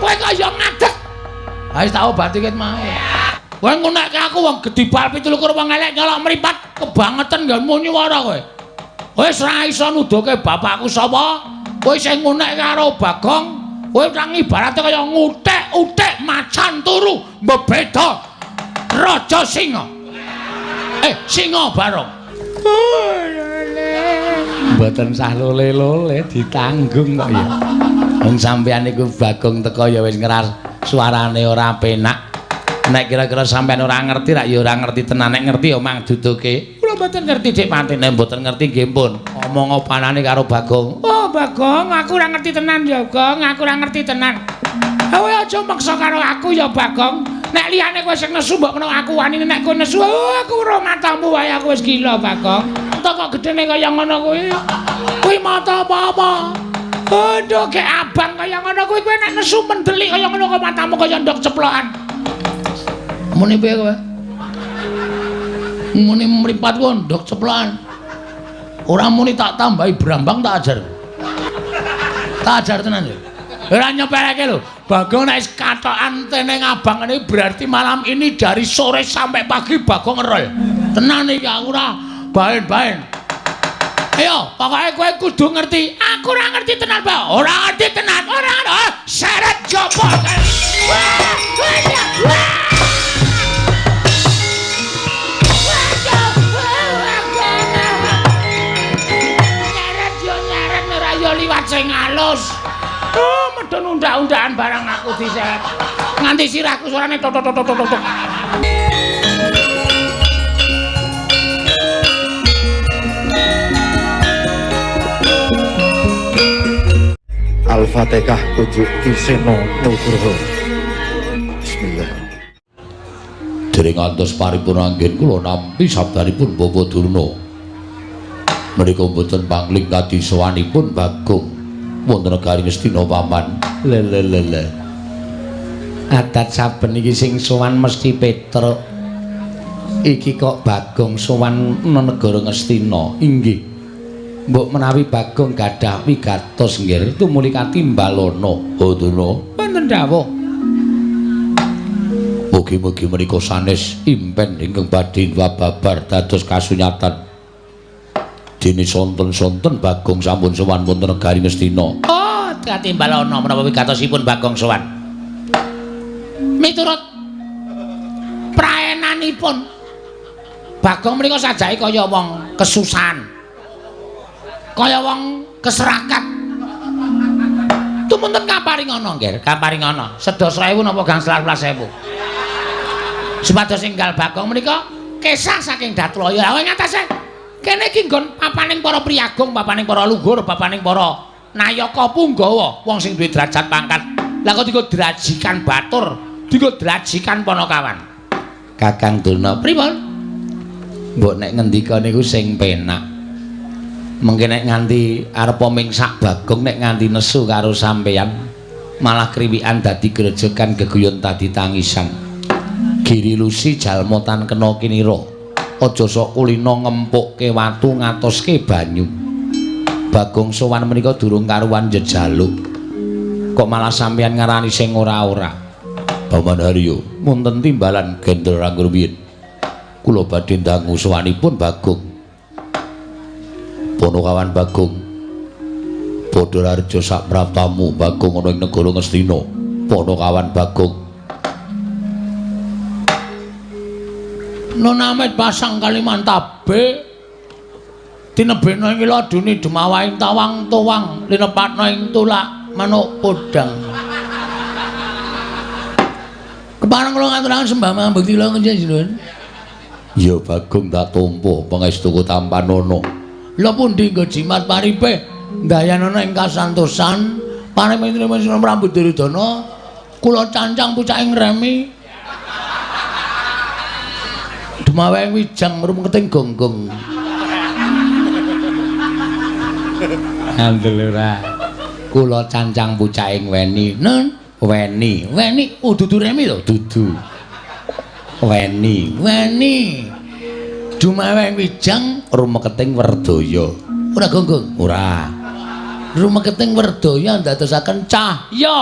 Kowe kok ya ngadeg. Ha wis tak obati ket mau. Kowe ngunekke aku wong gedhi bal 27 wong elek nyolok mripat kebangetan nggonmu nyuwara kowe. Wis ora iso nuduhke bapakku sapa. Kowe sing ngunekke karo Bagong, kowe nang ibarate kaya ngutik-utik macan turu mbebeda Raja Singa. Singa Barong. Mboten sah lole-lole ditanggung kok ya. Wong sampeyan niku Bagong teko ya wis ngeras suarane ora penak. Nek kira-kira sampeyan ora ngerti rak ya ora ngerti tenan, nek ngerti ya mang duduke. Kula mboten ngerti Dik Pati, nek mboten ngerti nggih pun. Omong opanane karo Bagong. Oh Bagong, aku ora ngerti tenan ya Gong, aku ora ngerti tenan. Kowe aja maksa karo aku ya Bagong. Nek liyane kowe sing nesu mbok menawa aku wani, nek kowe nesu oh, aku ora matamu wae aku wis gila Bagong. Entuk kok gedene kaya ngono kuwi. Kuwi mata apa-apa. Aduh, gek abang kaya ngono kuwi kowe nek nesu mendelik kaya ngono kok matamu kaya ndok ceplokan. Muni piye kowe? Muni mripat ku ndok ceplokan. Ora muni tak tambahi brambang tak ajar. Tak ajar tenan ya. Ora nyepeleke lho. Bagong nek wis katokan tene ngabang ngene berarti malam ini dari sore sampai pagi Bagong ngerol. Tenan iki aku ora baen-baen. Ayo, pokoke kowe kudu ngerti. Aku ora ngerti tenan, Pak. Ora ngerti tenan. Ora ngerti. Seret jopo. Wah, wah, wah. Nyeret yo nyeret ora yo liwat sing alus. Oh, medun undak-undakan barang aku diseret. Nganti sirahku suarane tok tok tok tok tok. Al-Fatihah Kujuk Kiseno Nugroho. Bismillah. Dereng ngantos paripurna anggen kula nampi sabdanipun Bapak Durna. Menika mboten pangling kadisowanipun Bagong wonten negari Ngastina paman. Le le le le. Adat saben iki sing sowan mesti Petruk. Iki kok Bagong sowan negara Ngastina. Inggih. Mbok menawi Bagong gadah wigatos nggih tumuli katimbalana. Oh Durna. Wonten dawuh. Mugi-mugi menika sanes impen ingkang badhe babar dados kasunyatan. Dene sonten-sonten Bagong sampun sowan wonten negari Ngastina. Oh, katimbalana menapa wigatosipun Bagong sowan. Miturut praenanipun Bagong menika sajake kaya wong kesusahan. Kaya wong keserakat. Tumunten kaparingana nggih, kaparingana. Sedasa ewu napa gangsal welas ewu. Supados enggal Bagong menika kesah saking Datlaya. Lha ing atase kene iki nggon papaning para priyagung, papaning para luhur, papaning para nayaka punggawa, wong sing duwe derajat pangkat. Lah kok dienggo drajikan batur, dienggo drajikan panakawan. Kakang Durna, pripun? Mbok nek ngendika niku sing penak. Mengke nek nganti arepa mingsak Bagong nek nganti nesu karo sampeyan malah kriwikan dadi grejegan geguyon dadi tangisan. Giri Lusi jalma tan kena kinira. Aja sok kulina ngempukke watu ngatoske banyu. Bagong sowan menika durung karuwan jejaluk. Kok malah sampeyan ngarani sing ora-ora. Paman Haryo, wonten timbalan Gendra Rangruwiyin. Kula badhe ndangu sowanipun Bagong. Ponokawan Bagong. Padha rareja sak praptamu Bagong ana ing negara Ngastina. Ponokawan Bagong. Nonamet pasang Kalimantabe tinebena ing laduni dumawaing tawang tuwang linepatna ing tulak manuk podang. Kepareng kula ngaturaken sembah mambekti kula njenengan. Ya Bagong tak tampa pangestuku tampanana. Lha pundi nggo jimat paripe ndayanana ing kasantosan paring Prabu Duryudana kula cancang pucaking remi dumaweng wijang rumketing gonggong. Ngandel ora. Kula cancang pucaking weni. Nun weni. Weni oh dudu remi lho, dudu. Weni. Weni. Dumaweng wijang rumeketing werdaya. Ora gonggong? Ora. Rumeketing werdaya ndadosaken cahya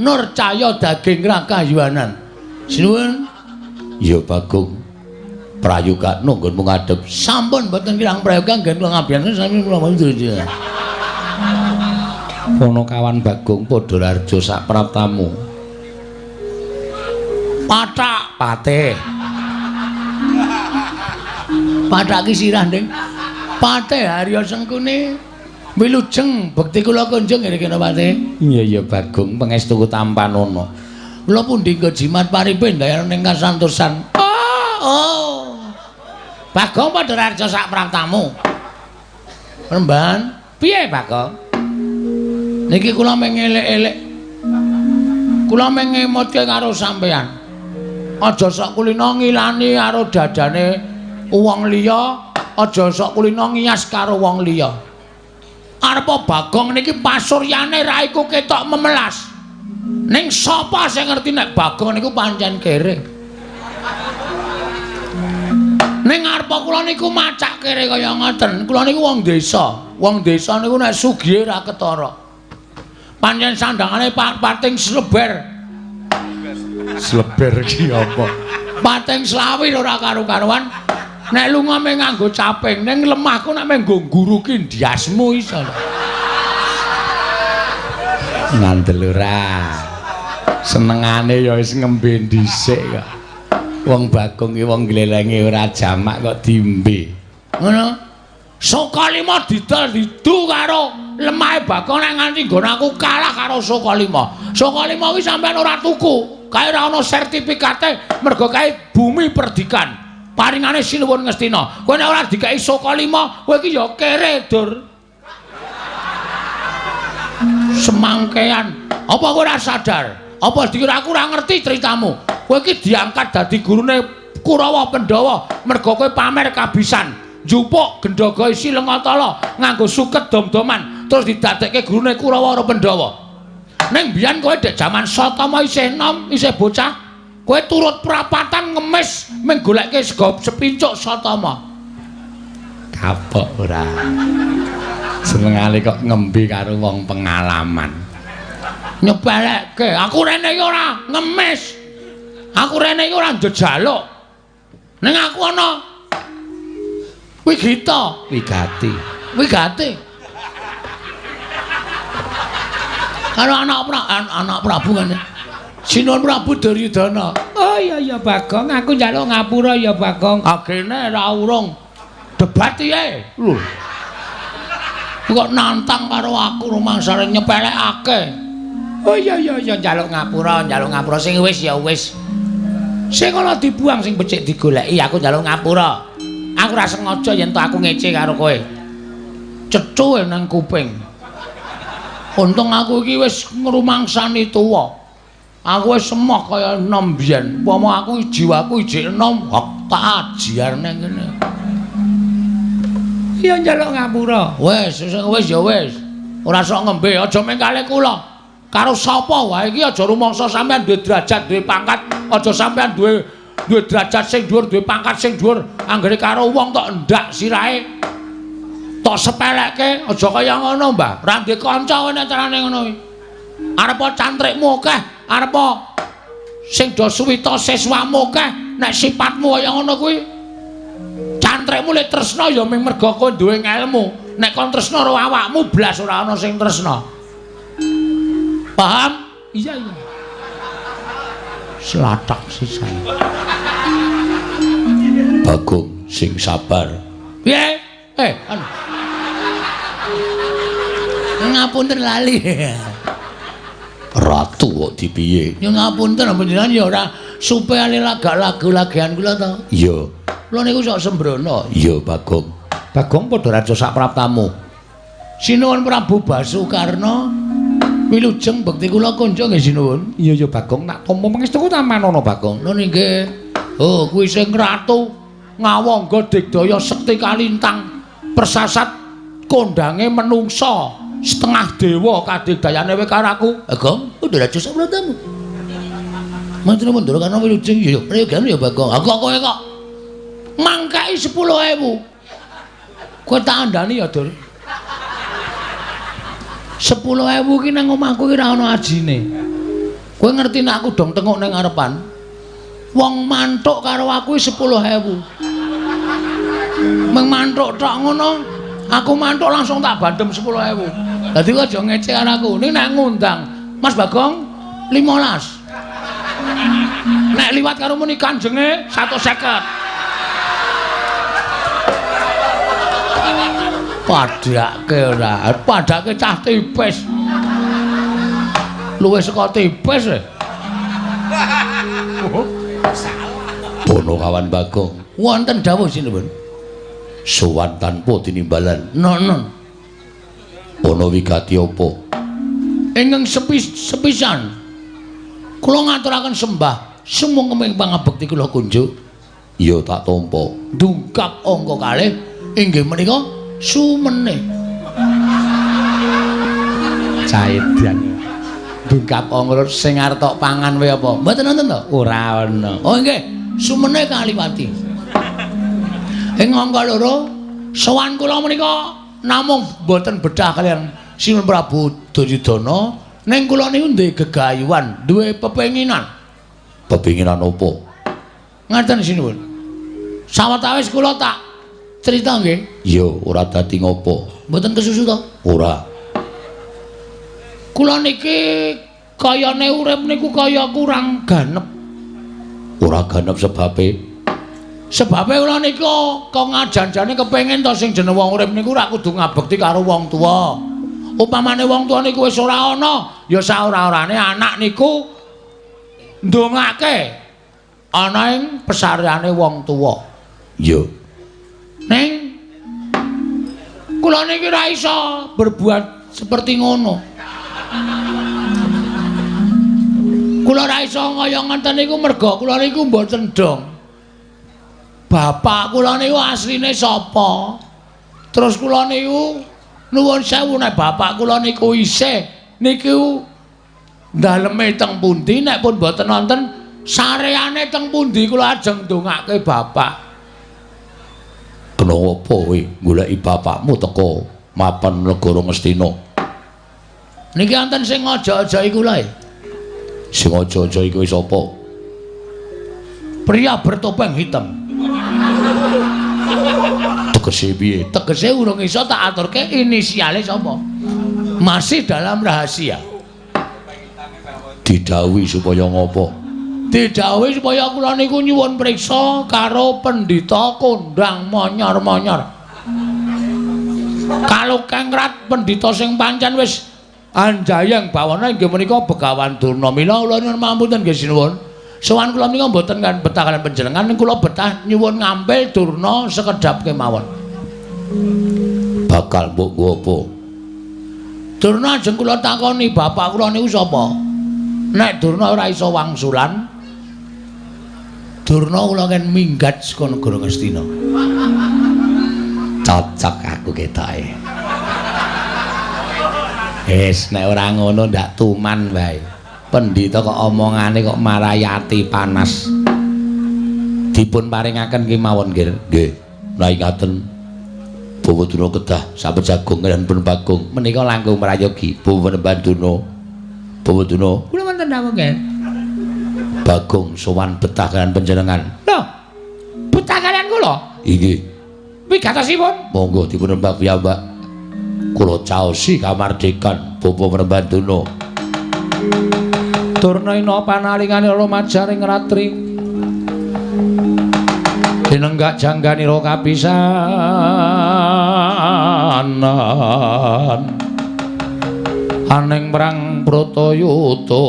Nur cahya daging rakayuwanan. Sinuwun. Ya Bagong. Prayoga nggonmu ngadhep. Sampun mboten kirang prayoga nggen kula ngabiyane sami kula mboten. Ponokawan Bagong padha raja sak praptamu. Pathak patih. Pathak ki sirah, Ding. Patih Harya Sengkuni wilujeng bekti kula kunjung nggih kena Patih. Iya iya Bagong pangestu tampanana. Kula pundi nggo jimat paripe ndayane ning kasantosan. Oh, oh. Bagong padha raja sak praptamu. Remban, piye Bagong? Niki kula mung elek-elek. Kula mung ngemutke karo sampeyan. Aja sok kulina ngilani karo dadane wong liya, aja sok kulina ngiyas karo wong liya. Arepa Bagong niki pasuryane raiku ketok memelas. Ning sapa sing ngerti nek Bagong niku pancen kere. Ning arepa kula niku macak kere kaya ngoten. Kula niku wong desa. Wong desa niku nek sugihe ra ketara. Pancen sandangane pating sleber. Sleber ki apa? Pating slawir ora karu-karuan. Nek lunga mung nganggo caping, ning lemahku nek mung nggo ngguruki ndiasmu iso. Ngandel ora. Senengane ya wis ngembe dhisik kok. Wong Bagong ki wong glelenge ora jamak kok diombe. Ngono. Sukalima didol didu karo lemahe Bagong nek nganti nggon aku kalah karo Sukalima. Sukalima kuwi sampean ora tuku, kae ora ana sertifikate mergo kae bumi perdikan. Paringane Sinuwun Ngastina. Kowe nek ora dikeki Sukalima, kowe iki ya kere, Dur. Semangkean. Apa kowe ora sadar? Apa dikira aku ora ngerti ceritamu? Kowe iki diangkat dadi gurune Kurawa Pandhawa mergo kowe pamer kabisan. Njupuk gendhaga isi Lengatala nganggo suket dom-doman terus didadekke gurune Kurawa karo Pandhawa. Ning biyen kowe dek jaman Satama isih enom, isih bocah, kowe turut prapatan ngemis mung golekke sego sepincuk Satama. Kapok ora. Senengane kok ngembe karo wong pengalaman. Nyepelekke, aku rene iki ora ngemis. Aku rene iki ora njejaluk. Ning aku ana wigita, wigati. Wigati. Karo anak Prabu ngene. Sinuwun Prabu Duryudana. Oh iya iya Bagong, aku njaluk ngapura ya Bagong. Agene ra urung debat piye? Lho. Kok nantang karo aku rumangsane nyepelekake. Oh iya iya iya njaluk ngapura sing wis ya wis. Sing ana dibuang sing becik digoleki, aku njaluk ngapura. Aku ora sengaja yen to aku ngece karo kowe. Cecuwe nang kuping. Untung aku iki wis ngrumangsani tuwa. Aku wis emoh kaya enom biyen. Upama aku jiwaku ijik enom, hok tak ajiar nang kene. Iya njaluk ngapura. Wis, wis ya wis. Ora sok ngembe, aja mung kalih kula. Karo sapa wae iki aja rumangsa sampean duwe derajat, duwe pangkat, aja sampean duwe derajat sing dhuwur, duwe pangkat sing dhuwur, anggere karo wong tok ndak sirahe. Tok sepelekke, aja kaya ngono, Mbah. Ora duwe kanca kowe nek carane ngono kuwi. Arepa cantrikmu akeh, arepa sing do suwita siswamu akeh, nek sipatmu kaya ngono kuwi cantrikmu le tresna ya mung merga kowe duwe ngelmu. Nek kon tresna karo awakmu blas ora ana sing tresna. Paham? Iya iya. Selatak sisan. Bagong sing sabar. Piye? Anu. Ngapunten lali. Ratu kok dipiye? Ya ngapunten panjenengan ya ora supaya lagak lagu-lagian kula to. Iya. Kula niku sok sembrono. Iya Bagong. Bagong padha raja sak praptamu. Sinuwun Prabu Basukarna. Wilujeng bekti kula kunjung nggih sinuwun. Iya ya Bagong, tak tampa pangestuku tampanana Bagong. Nun inggih. Oh, kuwi sing ratu ngawangga digdaya sekti kalintang persasat kondange menungsa setengah dewa kadigdayane kowe karo aku. Bagong, udah raja sak praptamu. Matur nuwun Ndara Karna wilujeng ya prayogane ya Bagong. Aku kok kowe kok mangkai 10.000. Kowe tak andani ya, Dur. 10.000 ki nang omahku ki ora ana ajine. Kowe ngerti nek aku dong tenguk ning ngarepan? Wong mantuk karo aku 10.000. Meng mantuk tok ngono, aku mantuk langsung tak bandem 10.000. Dadi kowe aja ngece karo aku. Ning nek ngundang Mas Bagong 15. Nek liwat karo muni kanjenge 150. Padhake ora, padhake cah tipis. Luwih saka tipis e. Ponokawan Bagong, wonten dawuh sinuwun. Sowan tanpa tinimbalan. Nono. Ana wigati apa? Ingkang sepisan kula ngaturaken sembah sumangga ing pangabekti kula kunjuk. Ya tak tampa. Dungkap angka kalih inggih menika sumene. Caedan. Dungkap angka sing arep tok pangan wae apa? Mboten wonten to? Ora ana. Oh nggih, sumene kaliwati. Ing angka loro sowan kula menika namung mboten bedah kaliyan Sinuwun Prabu Duryudana, ning kula niku duwe gegayuhan, duwe pepenginan. Pepenginan apa? Ngaten sinuwun. Sawetawis kula tak crita nggih. Iya, ora dadi ngopo. Mboten kesusu to? Ora. Kula niki kayane urip niku kaya kurang ganep. Ora ganep sebabe? Sebabe kula niku kok ngajan-jane kepengin to sing jeneng wong urip niku ora kudu ngabekti karo wong tuwa. Upamane wong tuwa niku wis ora ana, ya saora-orane anak niku ndongake ana ing pesareane wong tuwa. Iya. Ning kula niki ora iso berbuat seperti ngono. Kula ora iso kaya ngoten niku merga kula niku mboten dong. Bapak kula niku asline sapa? Terus kula niku nuwun sewu nek bapak kula niku isih niku daleme teng pundi, nek pun mboten wonten sareane teng pundi kula ajeng ndongake bapak. Kena apa kowe goleki bapakmu teko mapan negara Ngastina? Niki wonten sing aja-aja kula e. Sing aja-aja iku sapa? Pria bertopeng hitam. Tegese piye? Tegese urung iso tak aturke inisiale sapa. Masih dalam rahasia. Didhawuhi supaya ngopo? Didhawuhi supaya kula niku nyuwun priksa karo pendhita kondang monyor-monyor. Kalukengrat pendhita sing pancen wis anjayeng bawana inggih menika Begawan Durna. Mila kula nyuwun pangapunten nggih sinuwun. Sowan kula menika mboten kan betah kaliyan panjenengan, ning kula betah nyuwun ngampil Durna sekedhap kemawon. Bakal mbok nggo apa? Durna ajeng kula takoni bapak kula niku sapa? Nek Durna ora iso wangsulan, Durna kula ken minggat saka negara Ngastina. Cocok aku ketoke. Wis nek ora ngono ndak tuman wae. Pendhita kok omongane kok marai ati panas. Dipun paringaken kemawon nggih. Nggih. Lah ingaten Bawa Durna kedah sapejagung kaliyan pun Bagong menika langkung prayogi Bawa Durna. Bawa Durna kula wonten dawuh nggih. Bagong sowan betah kaliyan panjenengan. Lho, betah kaliyan kula? Inggih. Wigatosipun? Monggo dipun rembag piyambak. Kula caosi kamardikan Bawa Durna. Durna ina panalingane lumajaring ratri. Dinenggak jangganira kapisanan. Aning perang Bratayuda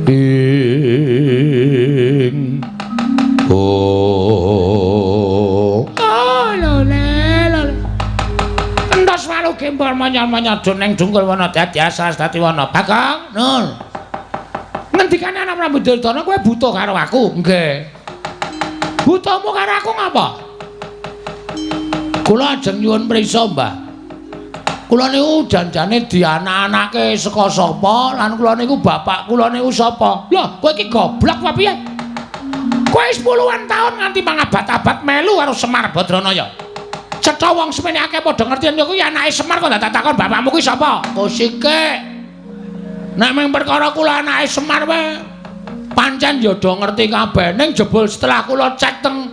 ing oh entos walu gembol manyar-manyar ning dungkul wana dadi asas dadi wana. Bagong, Nur. Ngendikane anak Prabu Duryudana kowe buta karo aku? Nggih. Butamu karo aku ngapa? Kula ajeng nyuwun priksa, Mbah. Kula niku janjane dianak-anake saka sapa lan kula niku bapak kula niku sapa? Lho, kowe iki goblok apa piye? Kowe wis puluhan taun nganti mangabad-abad melu karo Semar Badranaya. Cetha wong semene akeh padha ngerti yen kuwi anake Semar kok dadak takon bapakmu kuwi sapa? Kosike. Nek mung perkara kula anake Semar wae pancen ya do ngerti kabeh. Ning jebul setelah kula cek teng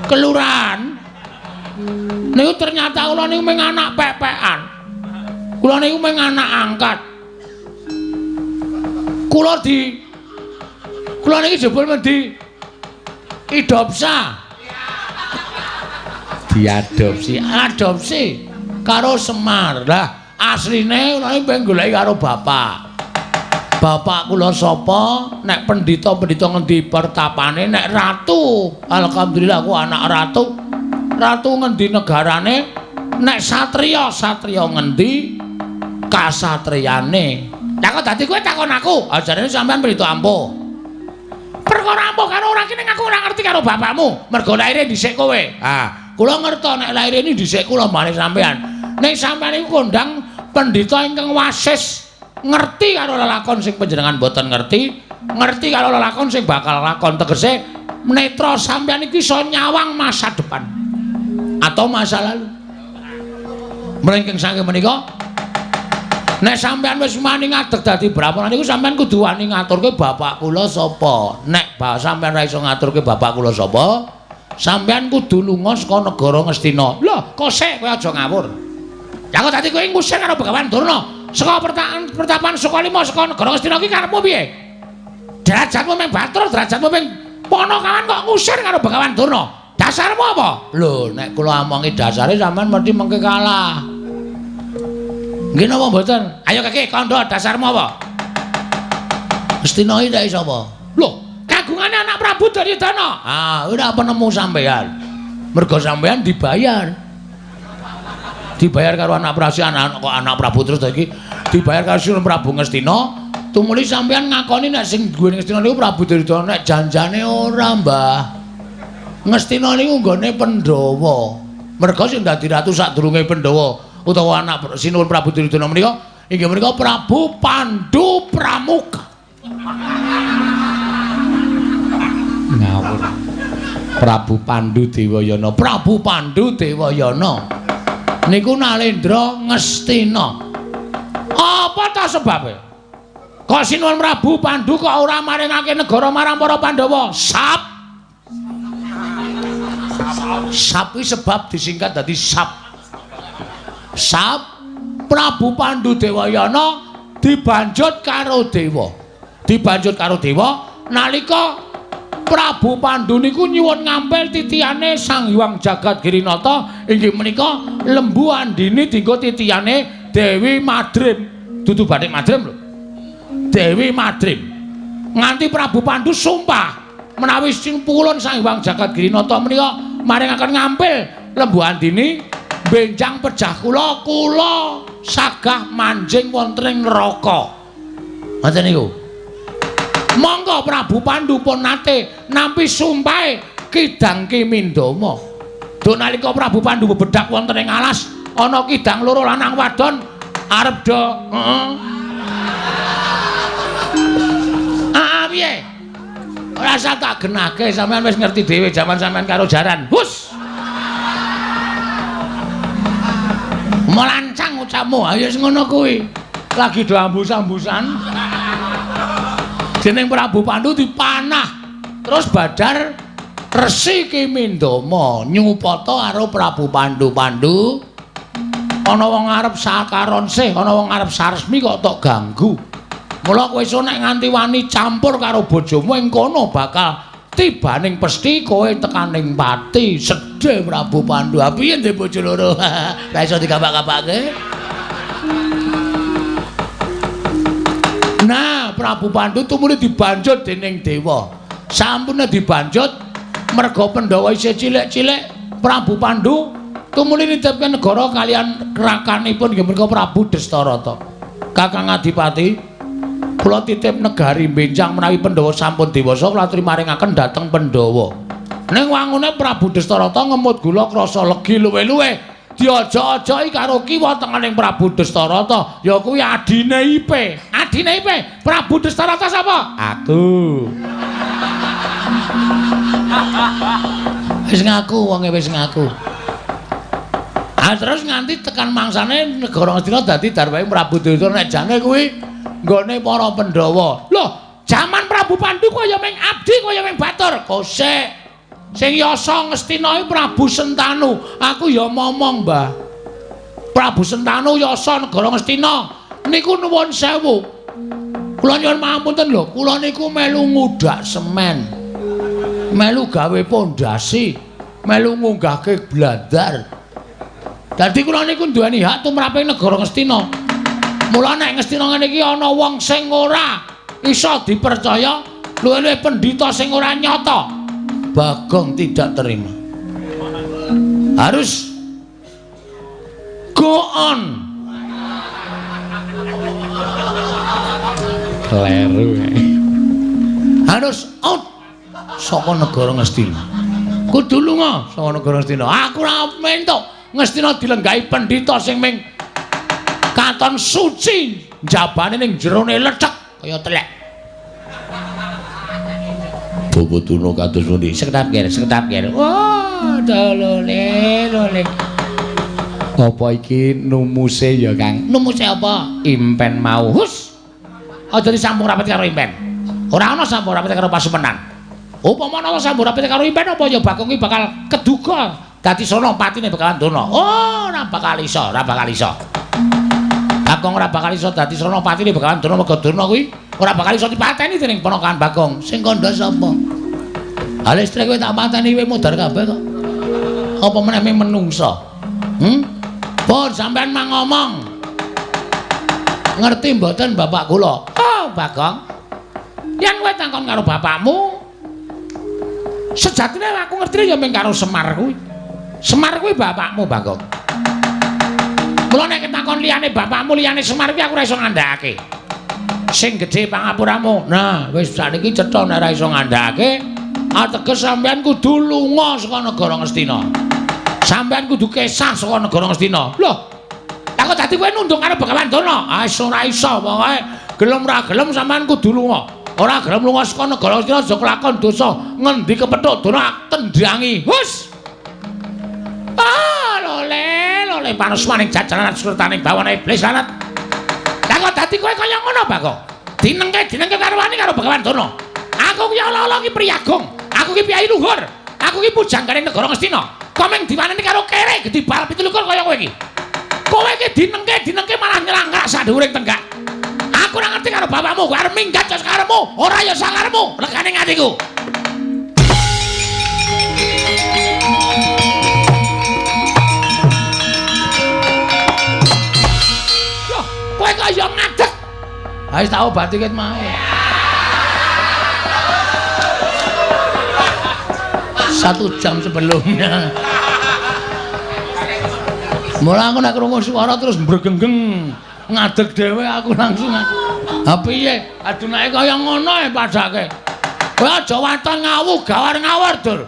kelurahan niku ternyata kula niku mung anak pepekan. Kula niku mung anak angkat. Kula niki jebul mendhi idopsa. Diadopsi, adopsi karo Semar. Lah asline kula niki pengen goleki karo bapak. Bapak kula sapa? Nek pendhita-pendhita ngendi pertapane, nek ratu, alhamdulillah aku anak ratu. Ratu ngendi negarane? Nek satriya, satriya ngendi kasatriyane? Lah kok dadi kowe takon aku? Ajarane sampean pendhita ampuh. Perkara ampuh karo ora ki ning aku ora ngerti karo bapakmu. Mergo laire dhisik kowe. Ah, kula ngerto nek laire ini dhisik kula mari sampean. Ning sampean iku kondang pendhita ingkang wasis, ngerti karo lelakon sing panjenengan mboten ngerti, ngerti karo lelakon sing bakal lakon. Tegese netra sampean iki iso nyawang masa depan atau masa lalu. Mlengking saking menika nek sampean wis wani ngadeg dadi brahmana niku sampean kudu wani ngaturke bapak kula sapa. Nek sampean ora iso ngaturke bapak kula sapa, sampean kudu lunga saka negara Ngastina. Lho, kosek kowe aja ngawur. Ya kok dadi kowe ngusir karo Begawan Durna saka pertapan Sukalima saka negara Ngastina iki karepmu piye? Derajatmu mung Bathara, derajatmu mung Panakawan kok ngusir karo Begawan Durna. Dasarmu apa? Lho, nek kula omongi dasare sampean mesti mengke kalah. Nggih napa mboten? Ayo keke kandha dasarmu apa? Ngastina iki nek sapa? Lho, kagungane anak Prabu Duryudana. Ah, ora penemu sampean. Mergo sampean dibayar. Dibayar karo anak Prabu, anak kok anak Prabu terus iki dibayar karo Sinuwun Prabu Ngastina. Tumuli sampean ngakoni nek sing duwe Ngastina niku Prabu Duryudana, nek janjane ora, Mbah. Ngastina niku nggone Pandhawa. Mergo sing dadi ratu sadurunge Pandhawa utawa anak Sinuwun Prabu Duryudana menika inggih menika Prabu Pandu Pramuka. Ngawur. Prabu Pandu Dewayana, Prabu Pandu Dewayana niku Nalendra Ngastina. Apa ta sebabe? Kok Sinuwun Prabu Pandu kok ora maringake negara marang para Pandhawa? Sap. Sap kuwi sebab disingkat dadi sap. Sap Prabu Pandu Dewayana dibanjut karo dewa. Dibanjut karo dewa nalika Prabu Pandu niku nyuwun ngampil titihane Sang Hyang Jagat Girinata inggih menika Lembu Andini dinggo titihane Dewi Madrim. Dudu bathik Madrim lho. Dewi Madrim. Nganti Prabu Pandu sumpah menawi sing pulun Sang Hyang Jagat Girinata menika maringaken ngampil Lembu Andini benjang pejah kula, kula sagah manjing wonten ing neraka. Ngoten niku. Monggo Prabu Pandu pun nate nampi sumpahe Kidang Ki Mindama. Duh nalika Prabu Pandu bebedak wonten ing alas, ana kidang loro lanang wadon arep do heeh. Ah piye? Ora usah tak genahke, sampean wis ngerti dhewe jaman sampean karo jaran. Hus. Melancang ucapmu, ayo wis ngono kuwi. Lagi do ambus-ambusan. Jeneng Prabu Pandu dipanah. Terus badar Resi Ki Mindama nyupata karo Prabu Pandu. Pandu ana wong arep sakaron sih, ana wong arep saresmi kok tok ganggu. Mula kowe iso nek nganti wani campur karo bojomu ing kono bakal tibaning pesthi kowe tekaning pati. Sedih Prabu Pandu. Ha piye ndek bojo loro? Ora iso dikapak-kapake. Nah, Prabu Pandu tumuli dibanjut dening dewa. Sampune dibanjut merga Pandhawa isih cilik-cilik, Prabu Pandu tumuli nitipke negara kalian rakanipun inggih menika Prabu Destarata. Kakang Adipati, kula titip negari benjang menawi Pandhawa sampun dewasa kula aturi maringaken dhateng Pandhawa. Ning wangune Prabu Destarata ngemut gula krasa legi luwe-luwe. Diajak-ajaki karo kiwa tengening Prabu Destarata, ya kuwi adine Ipe. Adine Ipe, Prabu Destarata sapa? Aku. Wis ngaku wonge wis ngaku. Ah terus nganti tekan mangsane negara Ngastina dadi darwahe Prabu Duryudana nek jane kuwi nggone para Pandhawa. Loh, jaman Prabu Pandu kaya ming abdi kaya ming batur. Kosek. Sing yasa Ngastina iki Prabu Sentanu. Aku ya momong, Mbah. Prabu Sentanu yasa negara Ngastina niku nuwun sewu. Kula nyuwun pangapunten lho, kula niku melu ngudak semen. Melu gawe pondasi, melu ngunggahke blandar. Dadi kula niku duweni hak tumraping negara Ngastina. Mula nek Ngastina ngene iki ana wong sing ora iso dipercaya, luwih-luwih pendhita sing ora nyata. Bagong tidak terima. Harus go on. Kleru. Harus out saka negara Ngastina. Kudu lunga saka negara Ngastina. Aku ora mentuk Ngastina dilenggahi pendhita sing ming katon suci njabane ning jerone lethek kaya telek. Bapak Durna kados pundi? Sekedap ger, sekedap ger. Wah, dolole, lole. Apa iki numuse ya, Kang? Numuse apa? Impen mau. Hus. Aja disambung rapet karo impen. Ora ana sambung rapet karo pasumenan. Upama ana sambung rapet karo impen apa ya Bagong iki bakal keduga dadi sono patine bakalan Durna. Oh, ora bakal iso, ora bakal iso. Bagong ora bakal iso dadi sono patine bakalan Durna mergo Durna kuwi ora bakal iso dipateni dening ponakan Bagong. Sing kandha sapa? Ha listrik kowe tak pateni kowe modar kabeh kok. Apa meneh ming menungsa? Pun sampean mang ngomong. Ngerti mboten bapak kula? Oh, Bagong. Yen kowe takon karo bapakmu, sejatine aku ngerti ya ming karo Semar kuwi. Semar kuwi bapakmu, Bagong. Mula nek takon liyane bapakmu, liyane Semar kuwi aku ora iso ngandhakake. Sing gedhe pangapuramu. Nah, wis sakniki cetha nek ora iso ngandhakake, ateges sampean kudu lunga saka negara Ngastina. Sampean kudu kesah saka negara Ngastina. Loh, lah kok dadi kowe nunduk karo Begawan Durna? Ah, ora iso, pokoke gelem ora gelem sampean kudu lunga. Ora gelem lunga saka negara Ngastina aja kelakon dosa. Ngendi kepethuk Durna tendangi. Hus. Ah, lole, lole panusmaning jajaran surtaning bawana iblis lanat. Lah kok dadi kowe kaya ngono, Bagong? Dinengke karo wani karo Begawan Durna. Aku ki ala-ala ki priyagung. Aku ki piyai luhur. Aku ki pujanggane negara Ngastina. Kok mung diwaneni karo kere gedhi bal 27 kaya kowe iki. Kowe iki dinengke malah nyelangkrak sak dhuwuring tenggak. Aku ora ngerti karo bapakmu, kowe arep minggat ya sakarepmu, ora ya sakarepmu, regane atiku. Loh, kowe kok ya ngadeg. Ha wis tak obati ket mau. Satu jam sebelumnya. Mula aku nek krungu suara terus mbregenggeng ngadeg dhewe aku langsung. Ha piye? Adunake kaya ngono e padake. Kowe aja waton ngawu gawar ngawur, Dur.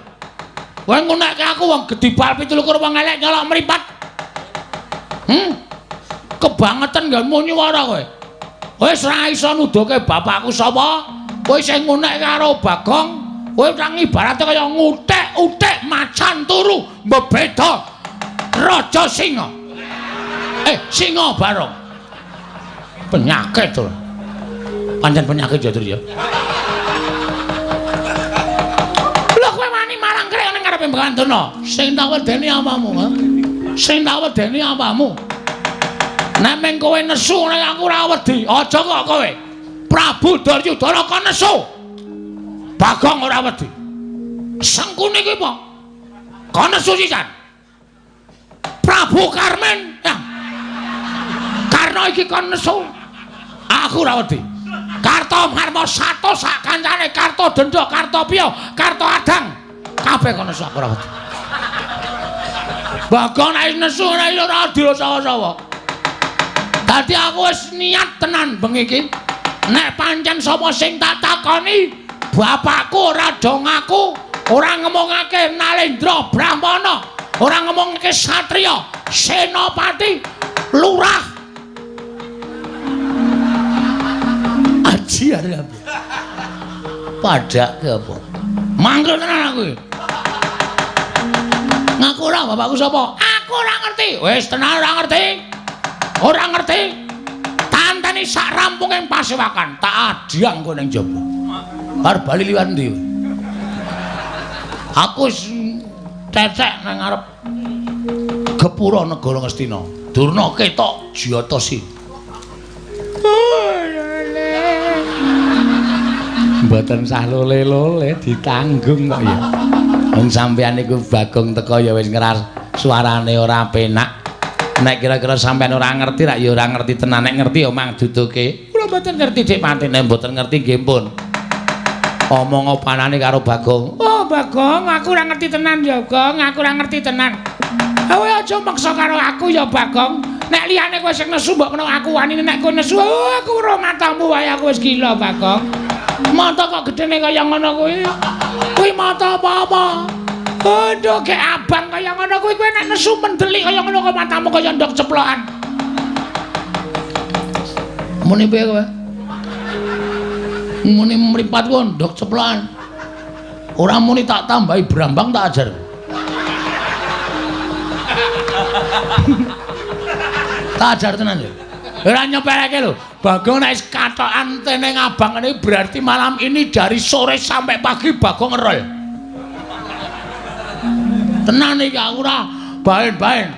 Kowe ngunekke aku wong gedhi bal 27 wong elek nyolok mripat. Kebangetan nggonmu nyuwara kowe. Wis ora iso nuduhke bapakku sapa. Kowe sing ngunekke karo Bagong, kowe nang ibarate kaya ngutik-utik macan turu mbebeda Raja Singa. Singa Barong. Penyakit to. Pancen penyakit ya, Dur ya. Lho kowe wani marang krek ning ngarepe Begawan Durna. Sing tak wedeni apamu, ha? Sing tak wedeni apamu? Nek meng kowe nesu nek aku ora wedi. Aja kok kowe. Prabu Duryudana kon nesu. Bagong ora wedi. Sengkuni kuwi apa? Kon nesu sisan. Prabu Karmen. Ya. Karena iki kon nesu. Aku ora wedi. Karto Marmo sato sak kancane, Karto Dendha, Karto Piyo, Karto Adang. Kabeh kon nesu aku ora wedi. Bagong nek nesu ora ora dirasawa-sawa. Dadi aku wis niat tenan bengi iki. Nek pancen sapa sing tak takoni, bapakku ora do ngaku, ora ngomongake Nalendra Brahmana, ora ngomongake satriya, senopati, lurah. Aji arep. Padake apa? Mangkel tenan aku iki. Ngaku ora bapakku sapa? Aku Aku ora ngerti. Wis tenan ora ngerti. Ora ngerti. Tanteni sak rampung ing pasewakan, tak adhyang kowe ning jaba. Arep bali liwat endi? Aku wis cecek nang ngarep gepura negara Ngastina. Durna ketok jiyata si. Mboten sah lole-lole ditanggung kok ya. Wong sampeyan niku Bagong teko ya wis ngeras suarane ora penak. Nek kira-kira sampeyan ora ngerti rak ya ora ngerti tenan, nek ngerti ya mang duduke. Kula mboten ngerti Dik Patine, mboten ngerti nggih pun. Omong opanane karo Bagong. Oh Bagong, aku ora ngerti tenan ya, Gong, aku ora ngerti tenan. Kowe aja maksa karo aku ya Bagong. Nek liyane kowe sing nesu mbok menawa aku wanine nek kowe nesu, oh, aku ora matamu wae aku wis gila Bagong. Mata kok gedene kaya ngono kuwi. Kuwi mata apa-apa? Aduh, gek abang kaya ngono kuwi kowe nek nesu mendelik kaya ngono kok matamu kaya ndok ceplokan. Muni piye kowe? Muni mripat ku ndok ceplokan. Ora muni tak tambahi brambang tak ajar. Tak ajar tenan ya. Ora nyepeleke lho. Bagong nek wis katokan teneng abang ngene berarti malam ini dari sore sampai pagi Bagong ngerol. Tenan iki aku ora baen-baen.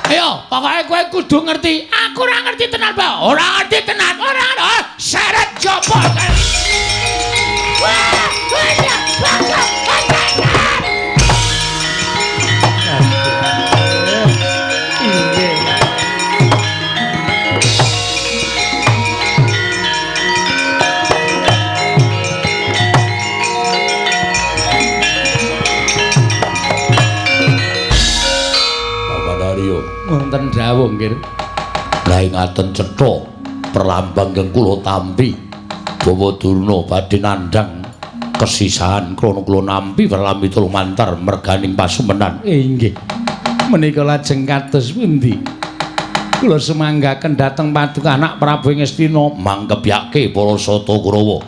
Ayo, pokoke kowe kudu ngerti. Aku ora ngerti tenan, Pak. Ora ngerti tenan. Ora ora. Seret jopo. Wah, wah, Bagong. Wonten dawuh nggih. Lah ngaten cetha perlambang ingkang kula tampi Bawa Durna badhe nandhang kesisahan krana kula nampi perlambi lumantar merganing pasumenan. Inggih. Menika lajeng kados pundi? Kula sumanggaken dhateng paduka anak Prabu Ngastina mangkebyake para Sata Kurawa.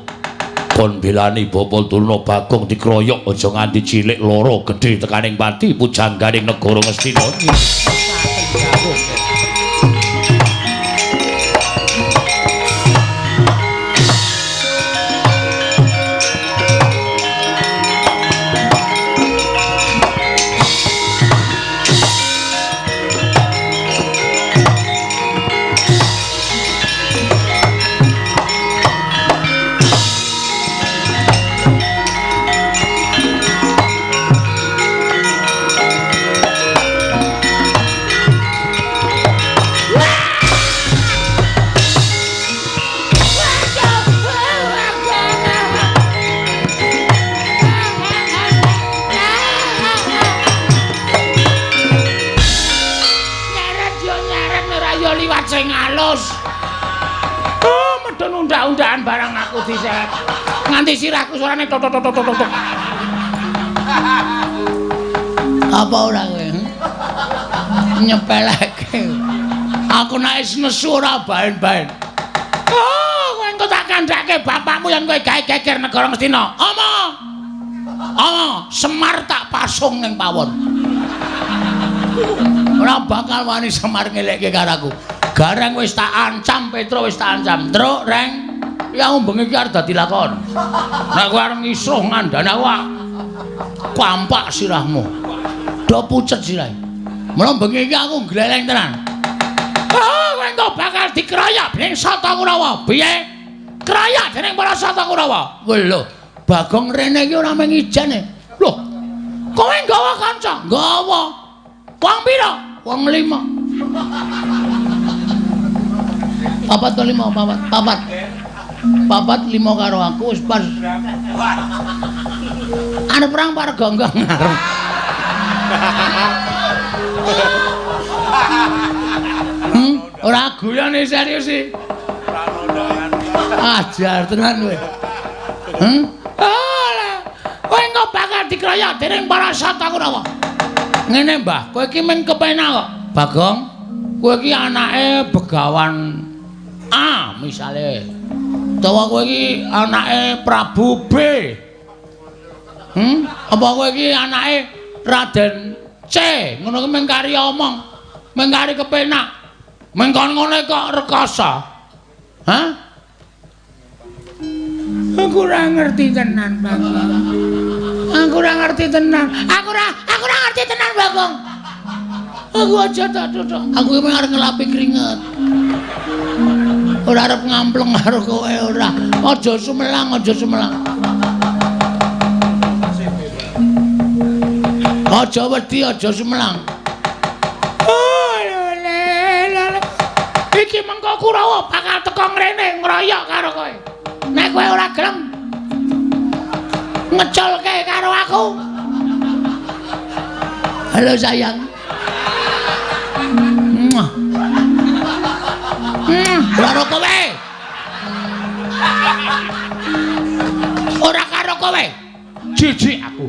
Kon bilani Bapak Durna Bagong dikroyok aja nganti cilik loro gedhe tekaning pati pujangganing negara Ngastina. Barang aku diseret nganti sirahku suarane tok tok tok tok tok. Apa ora kowe? Nyepeleke. Aku nek wis nesu ora baen-baen. Oh, kowe engko tak kandhake bapakmu yen kowe gawe geger negara Ngastina. Ama. Ama, Semar tak pasung ning pawon. Ora bakal wani Semar ngelekke karo aku. Gareng wis tak ancam, Petro wis tak ancam. Truk, Reng. Ya bengi iki arep dadi lakon. Nek kowe arep ngisruh ngandhane aku kampak sirahmu. Do pucet sirahe. Mula bengi iki aku gleleng tenan. Oh, kowe engko bakal dikeroyok dening Sata Kurawa. Piye? Keroyok dening para Sata Kurawa. Lho, Bagong rene iki ora mung ijen e. Lho. Kowe nggawa kanca? Nggawa. Wong pira? Wong 5. Papat to 5, papat, papat. Papat 5 karo aku wis pas. Arep perang par gonggong arep. Ora guyone serius iki. Ajar tenan kowe. Alah. Kowe engko bakal dikroyok dening para Sata Kurawa. Ngene, Mbah, kowe iki men kepenak kok. Bagong, kowe iki anake Begawan A misale. Utawa kowe iki anake Prabu B. Apa kowe iki anake Raden C, ngono ki mung kari omong, mung kari kepenak. Mung kon ngene kok rekoso. Hah? Aku ora ngerti tenan, Bagong. Aku ora ngerti tenan. Aku ora ngerti tenan, Bagong. Aku aja tak duduk. Aku iki arep ngelapi keringet. Ora arep ngampleng karo kowe ora. Aja sumelang, aja sumelang. Aja wedi, aja sumelang. Oh, lele, lele. Iki mengko Kurawa bakal teko ngrene ngroyok karo kowe. Nek kowe ora gelem ngeculke karo aku. Halo sayang. Muah. Ora kowe. Ora karo kowe. Jijik aku.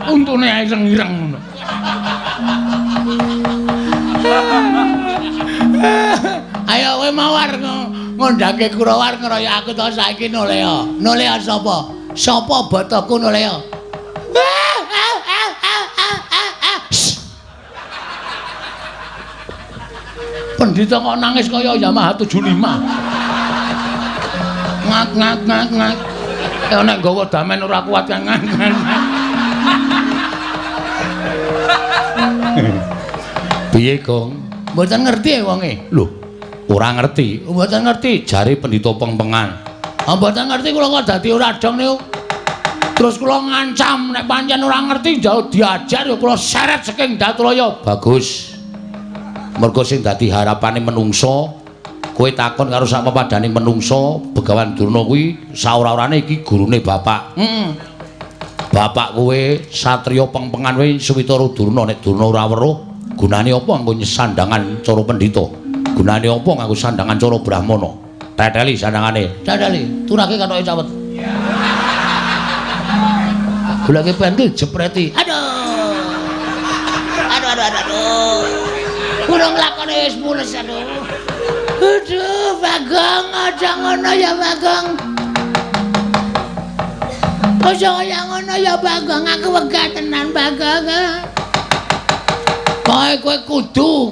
Untune ireng-ireng ngono. Ayo kowe mawar ngondhake Kurawa ngeroyok aku to saiki nolea. Nolea sapa? Sapa botoku nolea? Pendhita kok nangis kaya Yamaha 75. Ngak ngak ngak ngak. Ya nek nggawa damen ora kuat ngak ngak. Piye, Gong? Mboten ngerti wonge. Lho, ora ngerti. Mboten ngerti jare pendhita pengpengan. Ah mboten ngerti kula kok dadi ora dong niku. Terus kula ngancam nek pancen ora ngerti jauh diajar ya kula seret saking Datulaya. Bagus. Mergo sing dadi harapane menungso, kowe takon karo sak pepadane menungso, Begawan Durna kuwi saora-orane iki gurune bapak. Heeh. Bapak kowe satriya pengpengan kowe Switara Durna, nek Durna ora weruh, gunane apa nganggo sandangan cara pendhita? Gunane apa nganggo sandangan cara brahmana? Teteli sandangane. Teteli, turake katoke cawet. Goleke pentil jepreti. Aduh. Aduh aduh aduh. Kurang lakone wis mules aduh. Aduh, Bagong, aja ngono ya Bagong. Aja kaya ngono ya Bagong, aku wegah tenan Bagong. Kowe kowe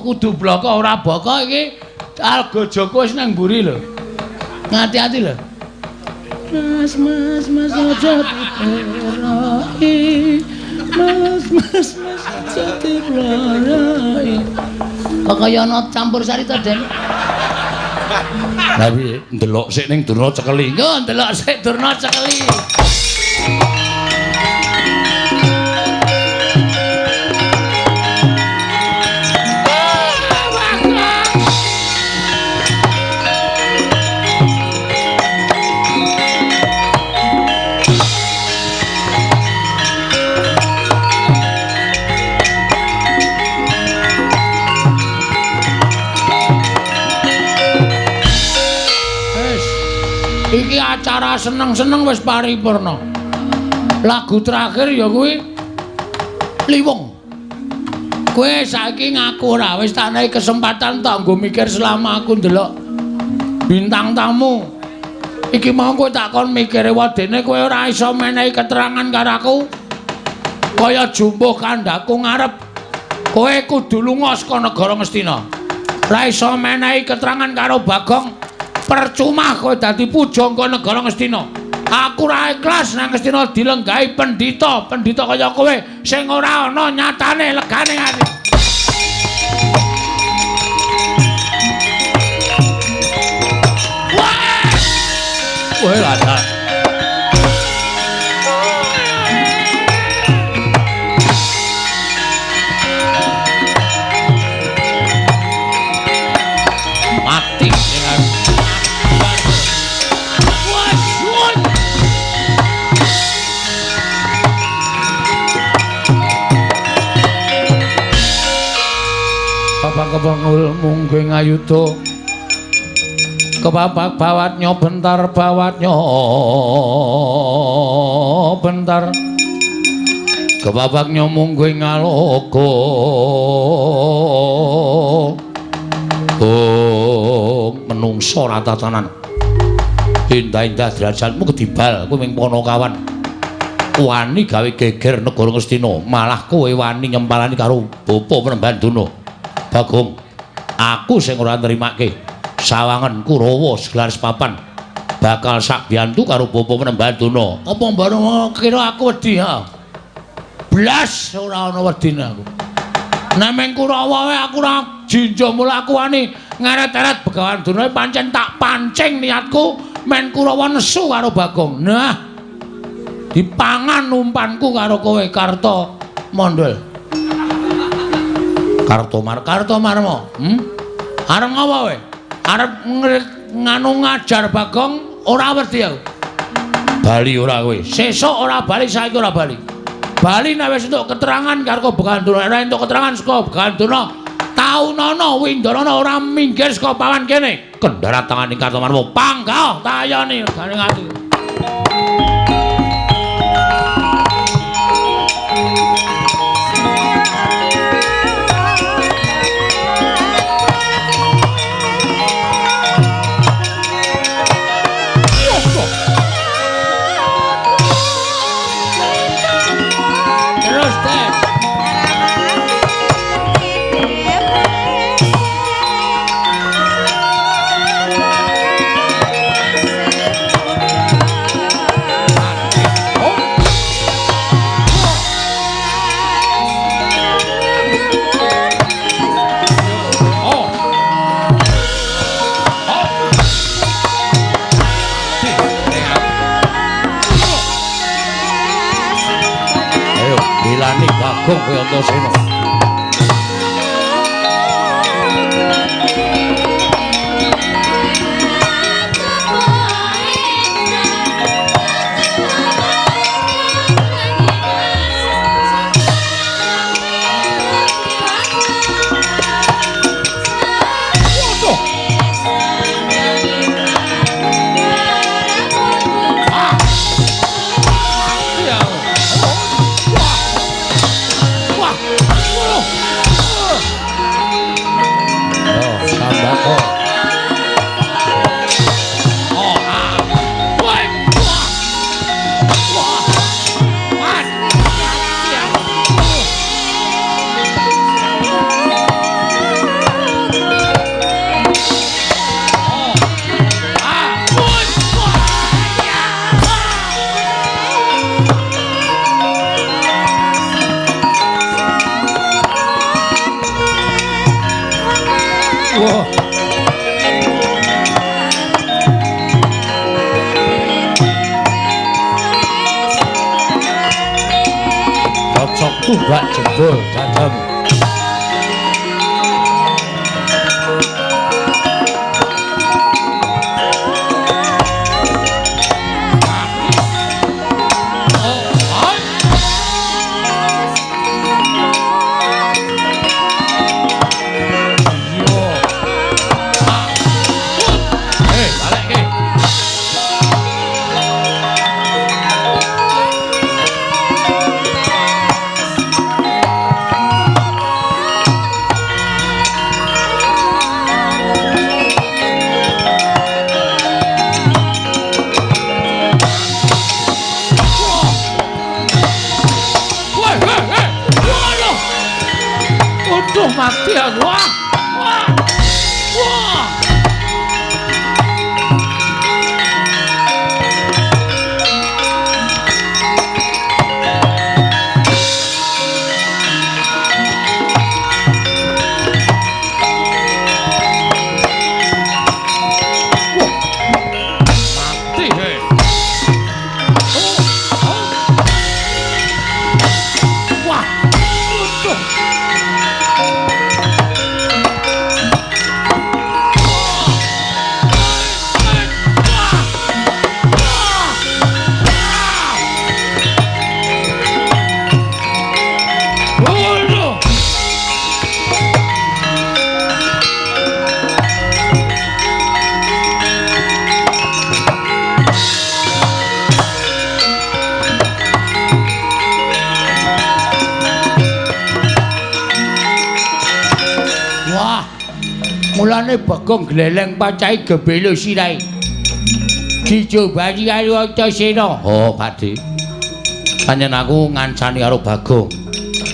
kudu bloko ora boko iki Algajaka wis nang mburi lho. Ngati-ati lho. Mas mas mas aja diperoki. Mas mas mas aja diperoki. Kok kaya ana campur sari to, Den? Lah piye? Ndelok sik ning Durna cekeli. Nggo ndelok sik Durna cekeli. Iki acara seneng-seneng wis paripurna. Lagu terakhir ya kuwi Liwung. Kowe saiki ngaku ora wis tak nehi kesempatan tak nggo mikir selama aku ndelok bintang tamu. Iki mau kowe tak kon mikire wadene kowe ora iso menehi keterangan karo aku. Kaya jumbuh kandhaku ngarep. Kowe kudu lunga saka negara Ngastina. Ora iso menehi keterangan karo Bagong. Percuma kowe dadi pujangga negara Ngastina. Aku ora ikhlas nang Ngastina dilenggahi pendhita, pendhita kaya kowe sing ora ana nyatane legane ati. Wah! Kowe lha. Mati dengan kepangul mungguh ngayuda kepapak bawatnya bentar bawatnya bentar kepapaknya mungguh ngaloka. Oh menungso ratatanan indah-indah derajatmu kedibal kowe ming ponokawan Wani gawe geger negara Ngastina, malah kowe wani nyempalani karo Bapa Panembahan Durna. Bagong, aku sing ora nrimake sawangen Kurawa segelar sepapan bakal sak biyantu karo Bapa Panembahan Durna. Apa mbareng kira aku wedi ha? Blas ora ana wedine aku. Nek meng Kurawa wae aku ora jinja mula aku wani ngeret-eret Begawan Durna pancen tak pancing niatku men Kurawa nesu karo Bagong. Nah, dipangan umpanku karo kowe Karto Mondol. Karto Marmo. Arep ngapa kowe? Arep nganu ngajar Bagong ora wedi aku. Bali ora kowe. Sesuk ora bali, saiki ora bali. Bali nek wis entuk keterangan karo Begawan Durna, ora entuk keterangan saka Begawan Durna, taunana Windanana ora minggir saka pawan kene. Kendharat tangane Karto Marmo. Panggah tayone regane ati. Bagong kowe Antasena. Tumbak jebol dadamu. Mati aku. Wah. Wah. Wah. Mati he. Oh. Oh. Wah. Waduh. Mulane Bagong gleleng pacahe gebelo sirahe. Dijobani karo Antasena. Oh, Pakde. Pancen aku ngancani karo Bagong.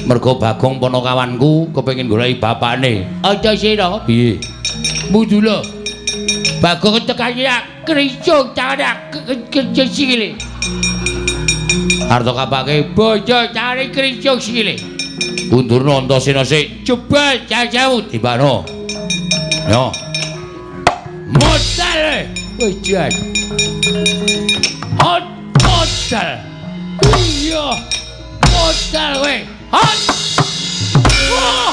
Mergo Bagong ponokawanku kepengin goleki bapakne. Antasena piye? Mudula. Bagong tekan ya kricung cara kricung sikile. Arta kapake bojo cari kricung sikile. Undurna Antasena sik jebul jauh tibano. Yo. Modal. Wis jan. Hot modal. Iya. Modal kowe. Hot. Wah.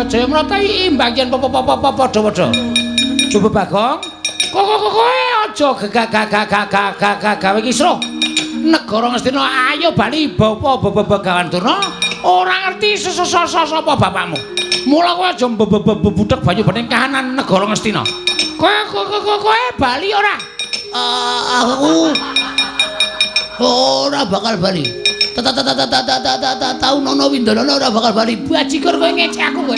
Jaya Mrata imbang yen padha-padha. Coba Bagong, kowe aja gawe kisruh. Negara Ngastina ayo bali bapa Begawan Durna ora ngerti sapa bapakmu. Mula kowe aja mbebudhek banyu bening kahanan negara Ngastina. Kowe bali ora? Aku ora bakal bali. Tau nono Windono ora bakal bali. Bajigur kowe ngecek aku kowe.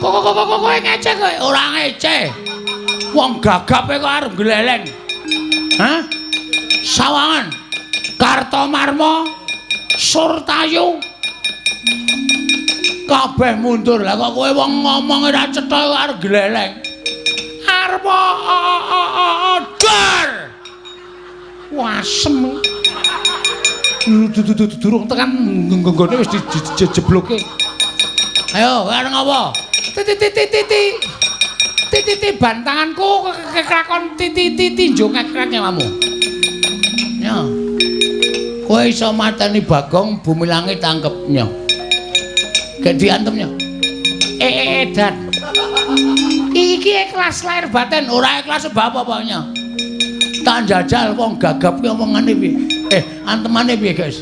Kowe ngecek kowe. Ora ngecek. Wong gagape kok arep gleleng. Hah? Sawangan. Kartomarma, Surtayu. Kabeh mundur. Lah kok kowe wong ngomong ora cetha kok arep gleleng. Arep dar. Wasem. Durung tekan nggone wis dijebloke. Ayo, arep ngopo? Titi titi bantanganku kekrakon titi titi njongek nyawamu. Ya. Kowe iso mateni Bagong bumi langit tangkep nya. Gek diantem nya. Edan. Iki ikhlas lahir batin, ora ikhlas sebab apa nya. Tak jajal wong gagap ki omongane piye? Antemane piye, guys?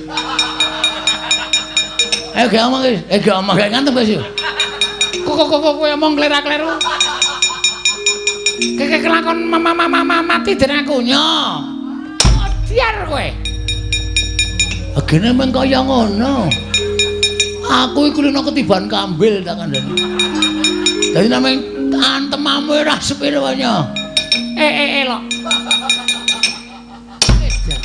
Ayo gak omong, guys. Gak omong, gak ngantem, guys. Kok kowe omong klera-kleru. Keke kelakon mama mati dening aku nya. Diar kowe. Agene meng kaya ngono. Aku iku lino ketiban kambil tak kandhani. Dadi nameng antemamu ora sepiro nya. Lok.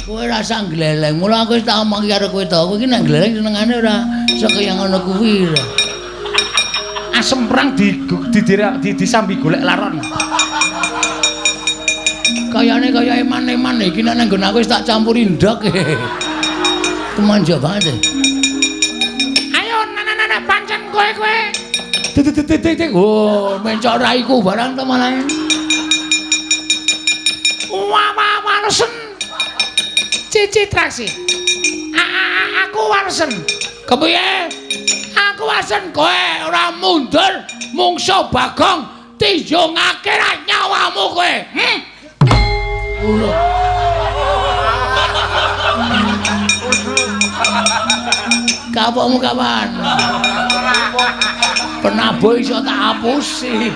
Kowe rasa gleleng. Mula aku wis tak omong karo kowe to. Kowe iki nek gleleng senengane ora kaya ngono kuwi. Asem perang di disambi golek laron. Kayane kaya eman-eman iki nek nang nggon aku wis tak campuri ndok. Kemanja banget. Ayo nana pancen kowe kowe. Titik. Oh, mencok raiku barang to malah. Wah, walesen. Cici traksi. Aku walesen. Kepiye? Aku walesen kowe ora mundur mungsuh Bagong tinjungake nyawamu kowe. Kapokmu kapan? Penabuh iso tak hapusi.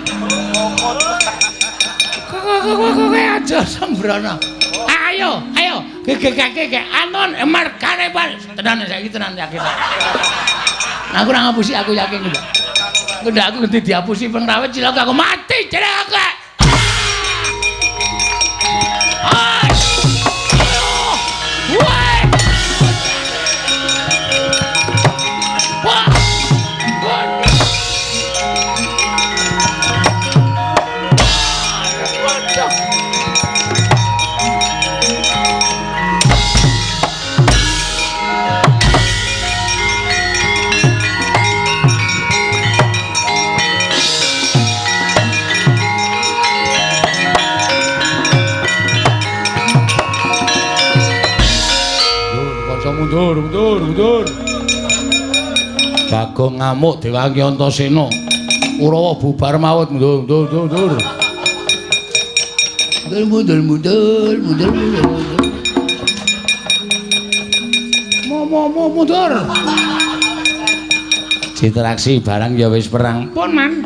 Kowe aja sembrono. Ayo, ayo, gegegege Anton margane bal. Tenan saiki tenan yakin. Aku ora ngapusi, aku yakin lho. Ndak aku ngerti dihapusi pengrawit cilaka aku mati jeneng aku. Mundur, mundur. Bagong ngamuk diwangi Antasena. Kurawa bubar mawut. Mundur, mundur, mundur. Mundur, mundur, mundur, mundur, mundur. Mo mundur. Citraksi barang ya wis perang. Pun man.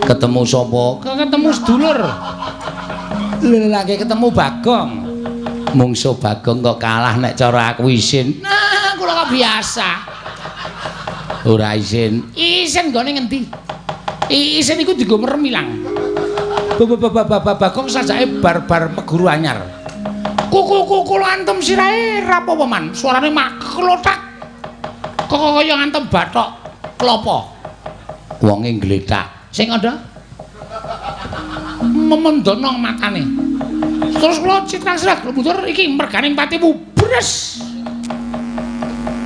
Ketemu sapa? Ketemu sedulur. Lelaki ketemu Bagong. Mungsuh Bagong kok kalah nek cara aku isin. Nah, kula kok biasa. Ora isin. Isin nggone ngendi? Isin iku dienggo merem ilang. Bagong sajake bar-bar meguru anyar. Kuku kula antem sirahe ra apa-apa man. Suarane maklothak. Kok kaya ngantem bathok klopo. Wonge ngletak. Sing kandha memendono matane. Terus kula citrasrah mundur iki merganing patimu bres.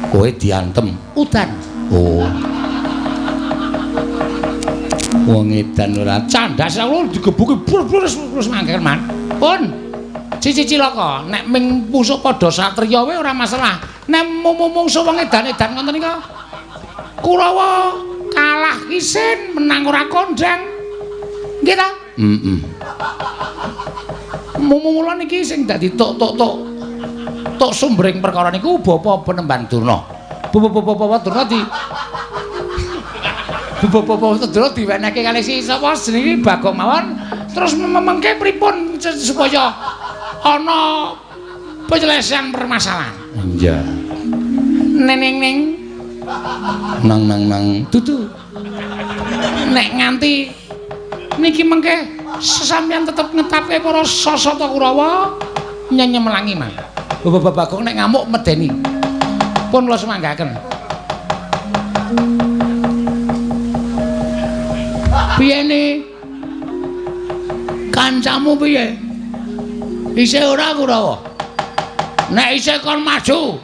Kowe diantem udan. Oh. Wong edan ora candhas kula digebuki brus brus mangken man. Pun. Cici cilaka, nek ming pusuk padha satriya wae ora masalah. Nek mungsuh wong edan-edan ngoten nika. Kurawa kalah isin, menang ora kondang. Nggih ta? Heeh. Mula niki sing dadi tok-tok-tok tok sumbering perkara niku Bapak Penemban Durna. Bapak Durna di Bapak Durna diwenehke kalih si sapa jenenge Bagong mawon. Terus memengke pripun supaya ana penyelesaian permasalahan. Iya. Neneng ning nang nang nang dudu. Nek nganti niki mengke sesampeyan tetep ngetapke para sasata Kurawa nyenyemelangi man. Bapak Bagong nek ngamuk medeni. Pun kula semanggaken. Piye ne? Kancamu piye? Isih ora Kurawa? Nek isih kon maju,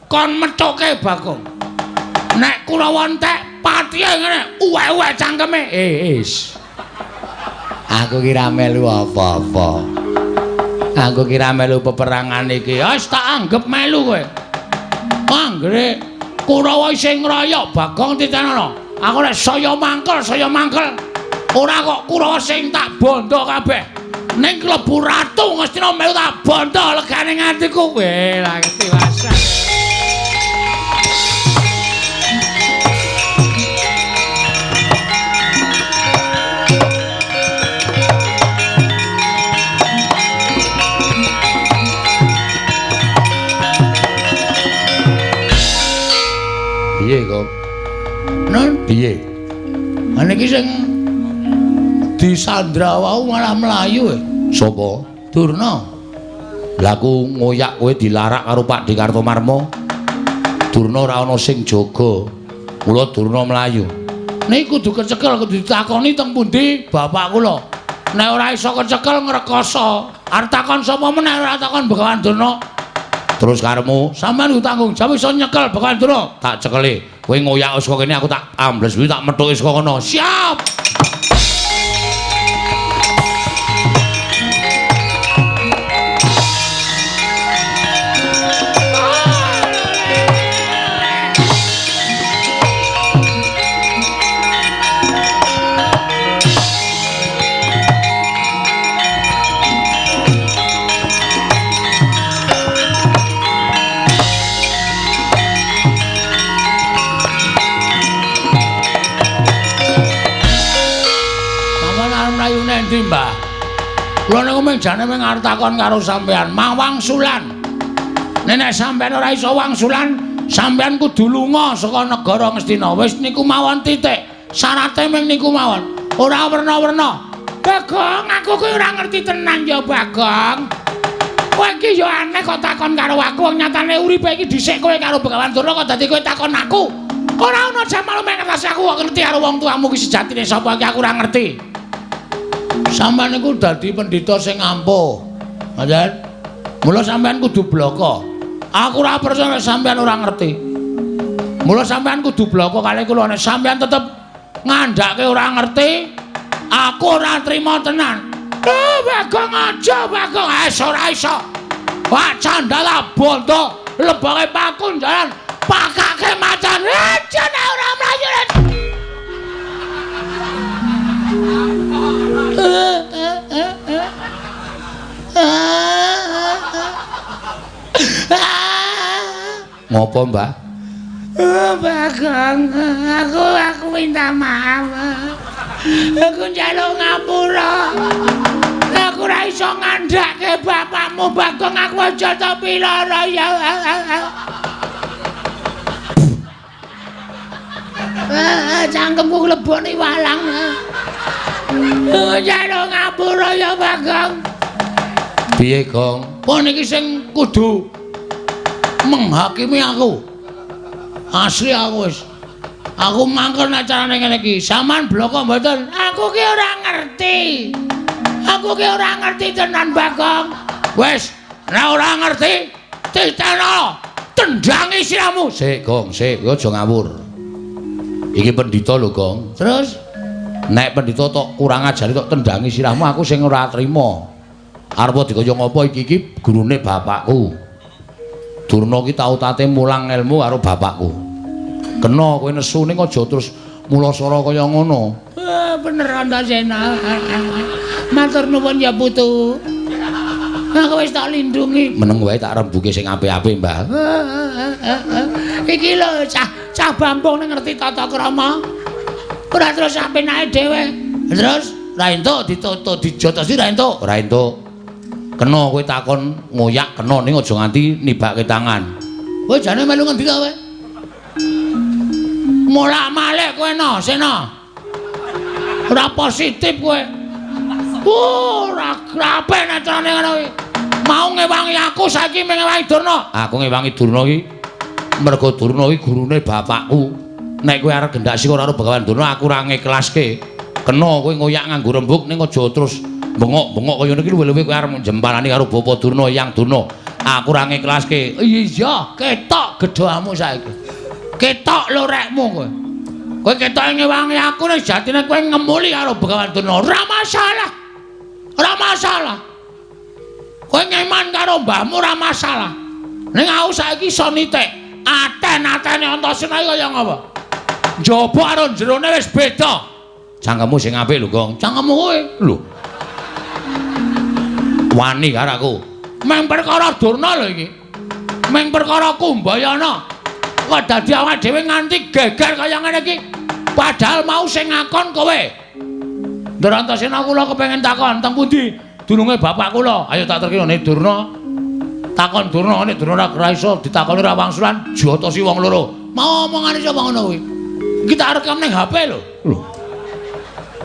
kon methuke Bagong. Nek Kurawa entek patihe ngene, uwek-uwek cangkeme. Is. Aku ki ra melu apa-apa. Aku ki ra melu peperangan iki. Wis tak anggep melu kowe. Anggere Kurawa isih ngroyok Bagong titenono. Aku nek saya mangkel, saya mangkel. Ora kok Kurawa sing tak bondo kabeh. Ning klebu ratu Ngastina melu tak bondo legane atiku. Kowe lah ketiwasan. Piye kok? Non piye? Niki sing disandra wau malah mlayu. Sapa? Durna. Lah aku ngoyak kowe dilarak karo Pak De Kartomarma. Durna ora ana sing jaga. Mula Durna mlayu. Niki kudu kecekel, kudu ditakoni teng pundi bapak kula. Nek ora iso kecekel ngrekoso. Arep takon sapa meneh ora takon Begawan Durna. Terus karepmu, sampean kudu tanggung jawab iso nyekel Begawan Durna. Tak cekeli. Kowe ngoyak saka kene aku tak ambles kuwi tak methuki saka kono. Siap. Mbah. Kula niku mung jane mung arep takon karo sampean, mang wangsulan. Nek sampean ora iso wangsulan, sampean kudu lunga saka negara Ngastina. Wis niku mawon titik. Syarate mung niku mawon. Ora werna-werna. Bagong, aku kuwi ora ngerti tenan ya, Bagong. Kowe iki ya aneh kok takon karo aku, wong nyatane uripe iki dhisik kowe karo Begawan Durna kok dadi kowe takon aku. Ora ana jamal mung ngertos aku kok ngerti karo wong tuamu ki sejatine sapa iki aku ora ngerti. Sampeyan niku dadi pendhita sing ampuh. Ngoten. Mula sampeyan kudu blaka. Aku ora percaya nek sampeyan ora ngerti. Mula sampeyan kudu blaka kalih kula nek sampeyan tetep ngandhake ora ngerti, aku ora trima tenan. Bagong aja, Bagong. Wis ora iso. Wah, candala bondo. Leboke pakunjaran, pakake macan. Aja nek ora mlayu. Ngopo, Mbah? Bagong, aku minta maaf. Aku njaluk ngapura. Aku ora iso ngandhake bapakmu, Bagong. Aku aja tapi lara ya. Cangkemku klebone walang. Njaluk ngapura ya, Bagong. Piye, Gong? Pon iki sing kudu menghakimi aku. Asli aku wis. Aku mangkel nek carane ngene iki. Saman bloko mboten? Aku ki ora ngerti. Aku ki ora ngerti tenan, Bagong. Wis, nek ora ngerti, titeno, tendangi siramu. Sik, Gong, sik, kowe aja ngawur. Iki pendhita lho, Gong. Terus nek pendhita tok kurang ajare tok tendangi sirahmu, aku sing ora trima. Arep dikaya ngopo iki iki gurune bapakku. Durna ki tau tate mulang ilmu karo bapakku. Kena kowe nesu ning aja terus mulasara kaya ngono. Bener Antasena. Matur nuwun ya putu. Aku wis tak lindungi. Meneng wae tak rembuke sing apik-apik, Mbah. Iki lho cah Bambung ning ngerti tata krama. Ora terus apenake dhewe. Terus ra entuk ditutuk dijotosi ra entuk. Ora entuk. Kena kowe takon ngoyak kena ning aja nganti nibake tangan. Kowe jane melu ngendi ta kowe? Molak-malik kowe no, Sena. Ora positif kowe. Ora apik nek carane ngono kuwi. Mau ngewangi aku saiki ngewangi Durna. Aku ngewangi Durna iki mergo Durna iki gurune bapakku. Nek kowe arep gendak sira karo Begawan Durna aku ora ngiklaske. Kena kowe ngoyak nganggo rembug ning aja terus bengok-bengok kaya ngene iki luwih-luwih kowe arep jempalani karo Bapak Durna, Yang Durna. Aku ora ngiklaske. Iya, ketok gedhamu saiki. Ketok lorekmu kowe. Kowe ketoke ngewangi aku nek jatine kowe ngemuli karo Begawan Durna. Ora masalah. Ora masalah. Kowe ngeman karo mbahmu ora masalah. Ning aku saiki iso nitik. Aten-atene Antasena iki kaya ngapa? Njaba karo jerone wis beda. Cangkemmu sing apik lho, Gong. Cangkemmu kowe. Lho. Wani karo aku. Meng perkara Durna lho iki. Meng perkara Kumbayana. Kok dadi awake dhewe nganti geger kaya ngene iki. Padahal mau sing ngakon kowe. Ndara Antasena kula kepengin takon teng pundi dununge bapak kula. Ayo tak terkene nek Durna. Takon Durna nek Durna ora iso ditakoni ra wangsulan jotosi wong loro. Mau omongane sapa ngono kuwi? Iki tak rekam ning HP lho. Lho.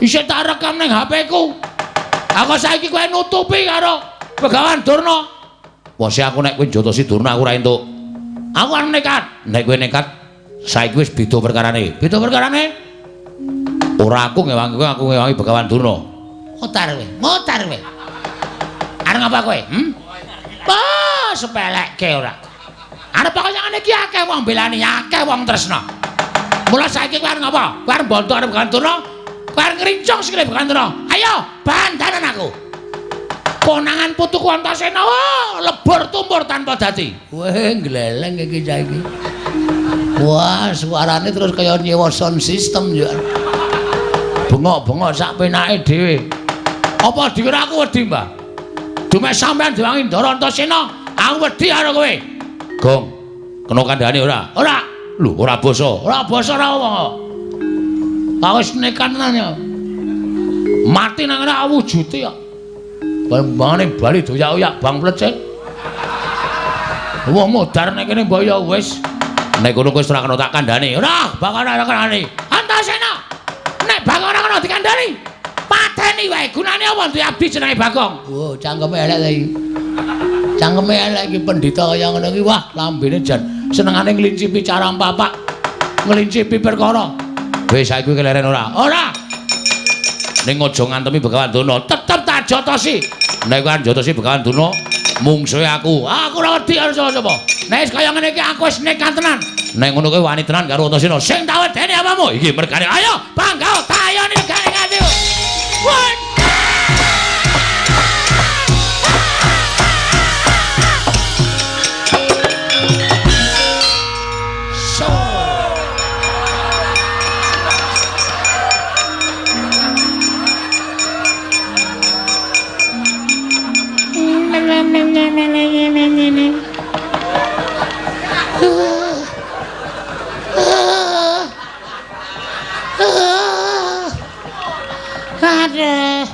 Isih tak rekam ning HP ku. Aku saiki kowe nutupi karo Begawan Durna. Wose aku nek kowe jotosi Durna aku ora entuk. Aku arep nekat. Nek kowe nekat saiki wis beda perkarane. Beda perkarane? Ora aku ngewangi kowe, aku ngewangi Begawan Durna. Mutar kowe, mutar kowe. Arep ngapa kowe? Wah, sepelekke ora. Arep kaya ngene iki akeh wong belani, akeh wong tresna. Mula saiki kowe arep ngapa? Kowe arep mbontok arep Begawan Durna? Kowe arep ngrincung sikile Begawan Durna. Ayo, bantanan aku. Konangan putuku Antasena, wah, lebur tumpur tanpa dadi. Weh, gleleng iki saiki. Wah, suarane terus kaya nyewa sound system ya. Bengok-bengok sak penake dhewe. Apa dikira aku wedi, Mbah? Dume sampean diwangi Ndara Antasena, aku wedi karo kowe. Gong, kena kandhane ora? Ora. Lho, ora basa. Ora basa ora apa kok. Aku wis nekat tenan ya. Mati nang ngene wujude kok. Bambangane bali doyak-oyak bang plecet. Wong modar nek kene mbok ya wis. Nek kono wis ora kena tak kandhane. Ora, bakal ora kandhane. Antasena. Nek bakal ora kena dikandhani, pateni wae. Gunane apa duwe abdi jenenge Bagong? Wo, cangkeme elek ta iki. Cangkeme elek iki pendhita kaya ngono iki. Wah, lambene jan senengane nglincipi cara papak. Nglincipi perkara. Wis saiki keleren ora? Ora. Ning aja ngantemi Begawan Durna, tetep tak jotosi. Nek kowe jotosi Begawan Durna, mungsuhe aku. Aku ora wedi karo sapa-sapa. Nek wis kaya ngene iki aku wis nekat tenan. Nek ngono kowe wani tenan karo Antasena. Sing tak wedeni apamu? Iki mergane. Ayo, bangga tayoni regane nganti. Aduh.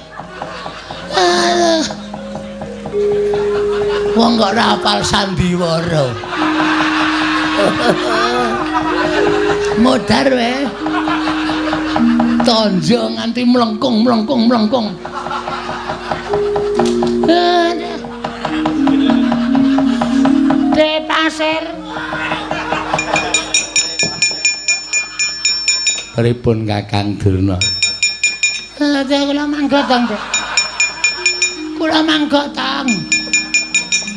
Aduh. Wong kok ora hafal sandiwara. Modar wae. Tonjo nganti mlengkung mlengkung mlengkung. De pasir. Pripun Kakang Durna? Aduh, kula mangga tang. Kula mangga tang.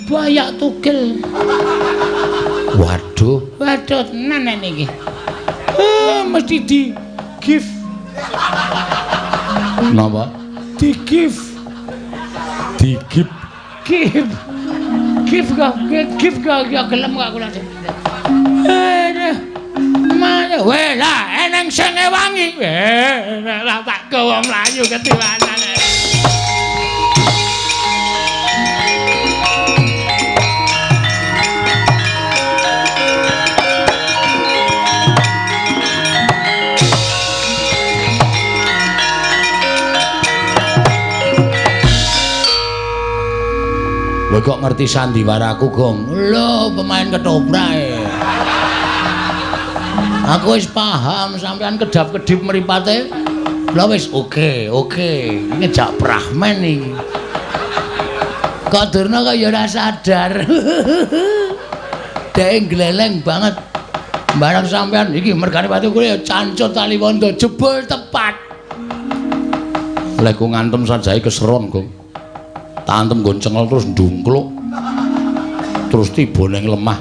Boyok tugel. Waduh, waduh tenan niki. Mesti di gift. Napa? Di gift. Di gift. Gift. Gift kok, gift kok ya gelem kok kula. Mana weh lah eneng sing ngewangi. Lah tak gawa mlayu ketiwanan. Kowe kok ngerti sandiwaraku, Gong? Lho, pemain ketoprak e. Aku wis paham sampean kedap-kedip mripate. Lha wis oke, oke. Ngejak Brahman iki. Kok Durna kok ya ora sadar. Dhek gleleng banget. Barang sampean iki mergane pati kuwi ya cancut taliwondo jebul tepat. Lek ku ngantem sajae keseron, Gong. Tak antem nggon cengel terus ndungkluk. Terus tiba ning lemah.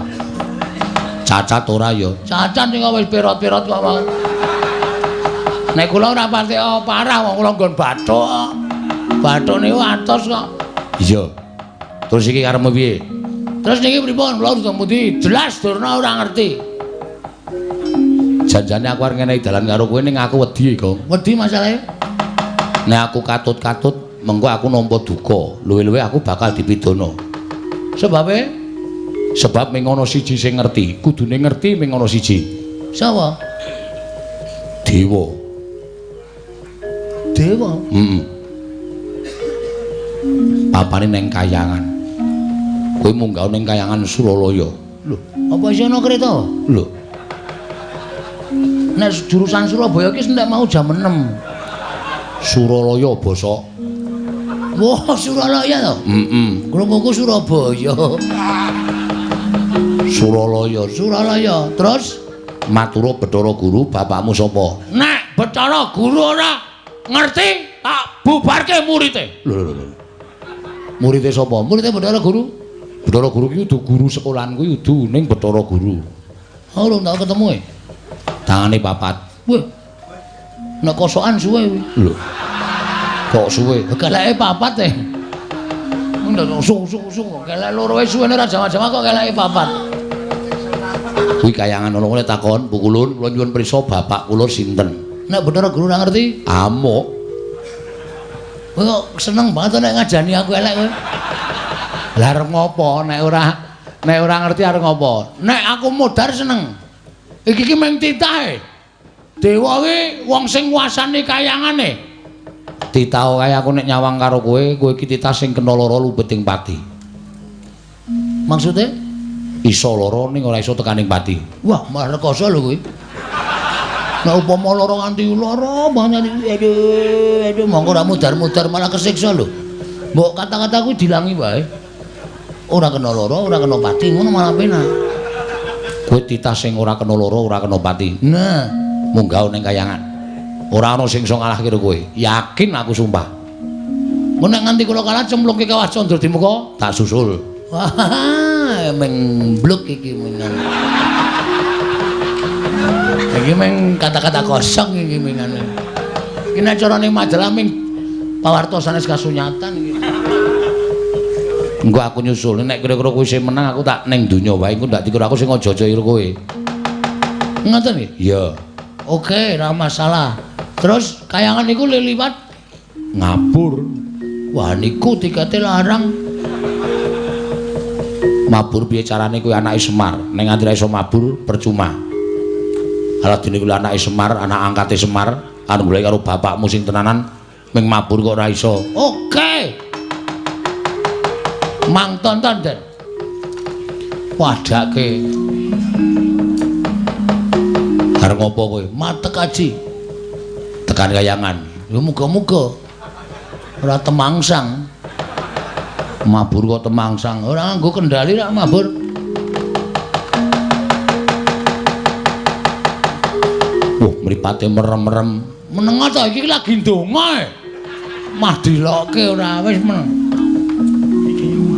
Cacat ora ya? Cacat sing wis pirot-pirot kok. Nek kula ora pati parah wong kula nggon bathuk. Bathuk niku atos kok. Iya. Terus iki karepmu piye? Terus niki pripun? Kula urung pundi? Jelas Durna ora ngerti. Janjane aku arep ngenehi dalan karo kowe ning aku wedi, Gong. Wedi masalahe? Nek aku katut-katut mengko aku nampa duka, luwe-luwe aku bakal dipidana. Sebabe? Sebab ming ana siji sing ngerti, kudune ngerti ming ana siji. Sapa? Dewa. Dewa? Heeh. Papane ning kayangan. Kowe munggah ning kayangan Suralaya. Lho, apa isih ana kereta? Lho. Nek jurusan Surabaya iki entek mau jam 6. Suralaya basa. Wah, Suralaya to? Heeh. Krunguku Surabaya. Suralaya, Suralaya. Terus matura Bathara Guru, bapakmu sapa? Nek Bathara Guru ora ngerti, tak bubarke murite. Lho lho lho. Murite sapa? Murite Bathara Guru. Bathara Guru ki kudu guru sekolahanku kudu ning Bathara Guru. Oh, urung tau ketemu e. Tangane papat. Wah. Nek kosokan suwe kuwi. Lho. Kok suwe? Keleke papat e. Ndak usung-usung kelek loro wae suwene ora jawa-jawa kok keleke papat. Kuwi kayangan ana ngene takon, "Pukulun, kula nyuwun prisa bapak kula sinten?" Nek Bathara Guru ora ngerti, amuk. Kowe kok seneng banget nek ngajani aku elek kowe. Lah arep ngopo nek ora ngerti arep ngopo? Nek aku modar seneng. Iki ki mung titahe. Dewa ki wong sing nguasani kayangane. Titah kaya aku nek nyawang karo kowe, kowe iki titah sing kena lara lubeting pati. Maksude? Iso lara ning ora iso tekaning pati. Wah, malah rekoso lho kowe. Nek upama lara nganti lara banget aduh, aduh mongko ora mudar-mudar malah kesiksa lho. Mbok kata-kata kuwi dilangi wae. Ora kena lara, ora kena pati, ngono malah penak. Kowe titah sing ora kena lara, ora kena pati. Nah, munggah ning kayangan. Ora ana sing iso ngalahke kowe. Yakin aku sumpah. Mun nek nganti kula kalah cemplungke kawah Candra Dimuka, tak susul. Wah, meng bluk iki mengan. Iki meng kata-kata kosong iki mengan. Iki nek carane majalah ming pawarta sanes kasunyatan iki. Engko aku nyusul nek kira-kira kowe sing menang aku tak ning donya wae engko ndak dikira aku sing aja-aja ira kowe. Ngoten nggih? Iya. Oke, ora masalah. Terus kayangan niku liwat ngabur. Wah, niku tikete larang. Mabur piye carane kowe anake Semar? Nek nganti ra iso mabur percuma. Aladine kuwi anake Semar, anak angkate Semar, anu golek karo bapakmu sing tenanan ming mabur kok ora iso. Oke. Mang tonton, Den. Padake. Arep ngopo kowe? Matek aji. Tekan kayangan. Ya muga-muga ora temangsang. Mabur kok temangsang, ora nganggo kendali rak mabur. Wah, mripate merem-merem. Meneng ta iki lagi ndonga. Mah dilokke ora wis meneng.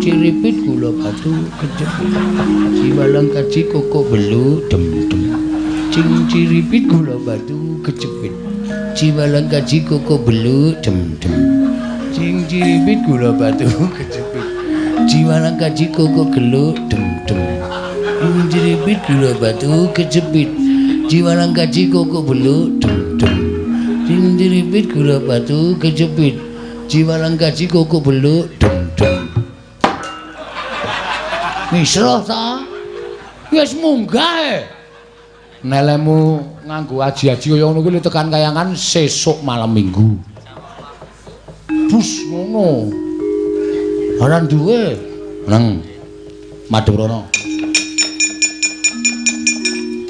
Ciripit gula batu kejepit. Jiwalang kaji koko belu dem-dem. Cing ciripit gula batu kejepit. Jiwalang kaji koko belu dem-dem. Cing ciripit gula batu kejepit. Jiwalang kaji koko gelu dem-dem. Cing ciripit gula batu kejepit. Jiwalang kaji koko belu dem-dem. Cing ciripit gula batu kejepit. Jiwalang kaji koko belu dem-dem. Misroh ta? Wis munggah e. Nelemu nganggo aji-aji kaya ngono kuwi tekan kayangan sesuk malam Minggu. Bus ngono. Ora duwe. Neng. Madhep rono.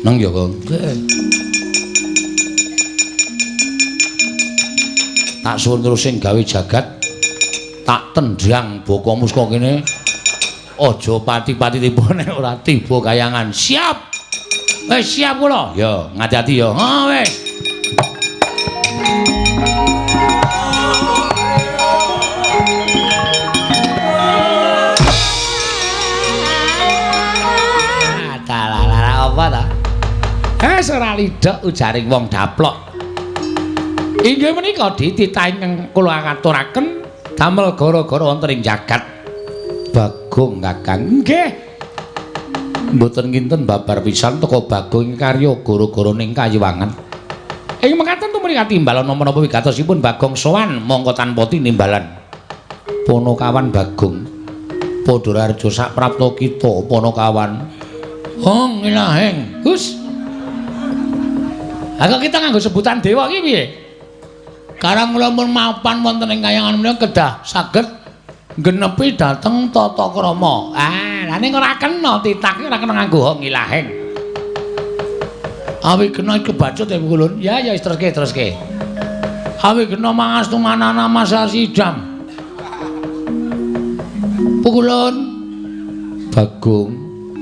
Neng ya, Kang. Nggih. Tak suwun terus sing gawe jagat. Tak tendang bokomu saka kene. Aja pati-pati tiba nek ora tiba kayangan. Siap. Wis siap kula. Ya, ngati-ati ya. Ha wis. Dalah apa ta? Wis ora lidhok ujaring wong daplok. Inggih menika dititah ingkang kula aturaken damel gara-gara wonten ing jagat. Bagong Kakang. Nggih. Mboten kinten babar pisan teka Bagong karya gara-gara ning kayiwangan. Ing mekaten tumrih katimbalan menapa wigatosipun Bagong sowan mongko tanpa tinimbalan. Ponokawan Bagong. Padha raharja sak prapta kita Ponokawan. Hong ilaheng. Gus. Lah kok kita nganggo sebutan dewa iki piye? Karang kula pun mapan wonten ing kayangan menika kedah saged genepi dhateng tata krama. Ah, lha ning ora kena titah ora kena nganggo hong ilaheng. Awi kena kebacut ya Kulun. Ya ya teruske teruske. Awi kena mangastu manana masasidam. Pukulun Bagong,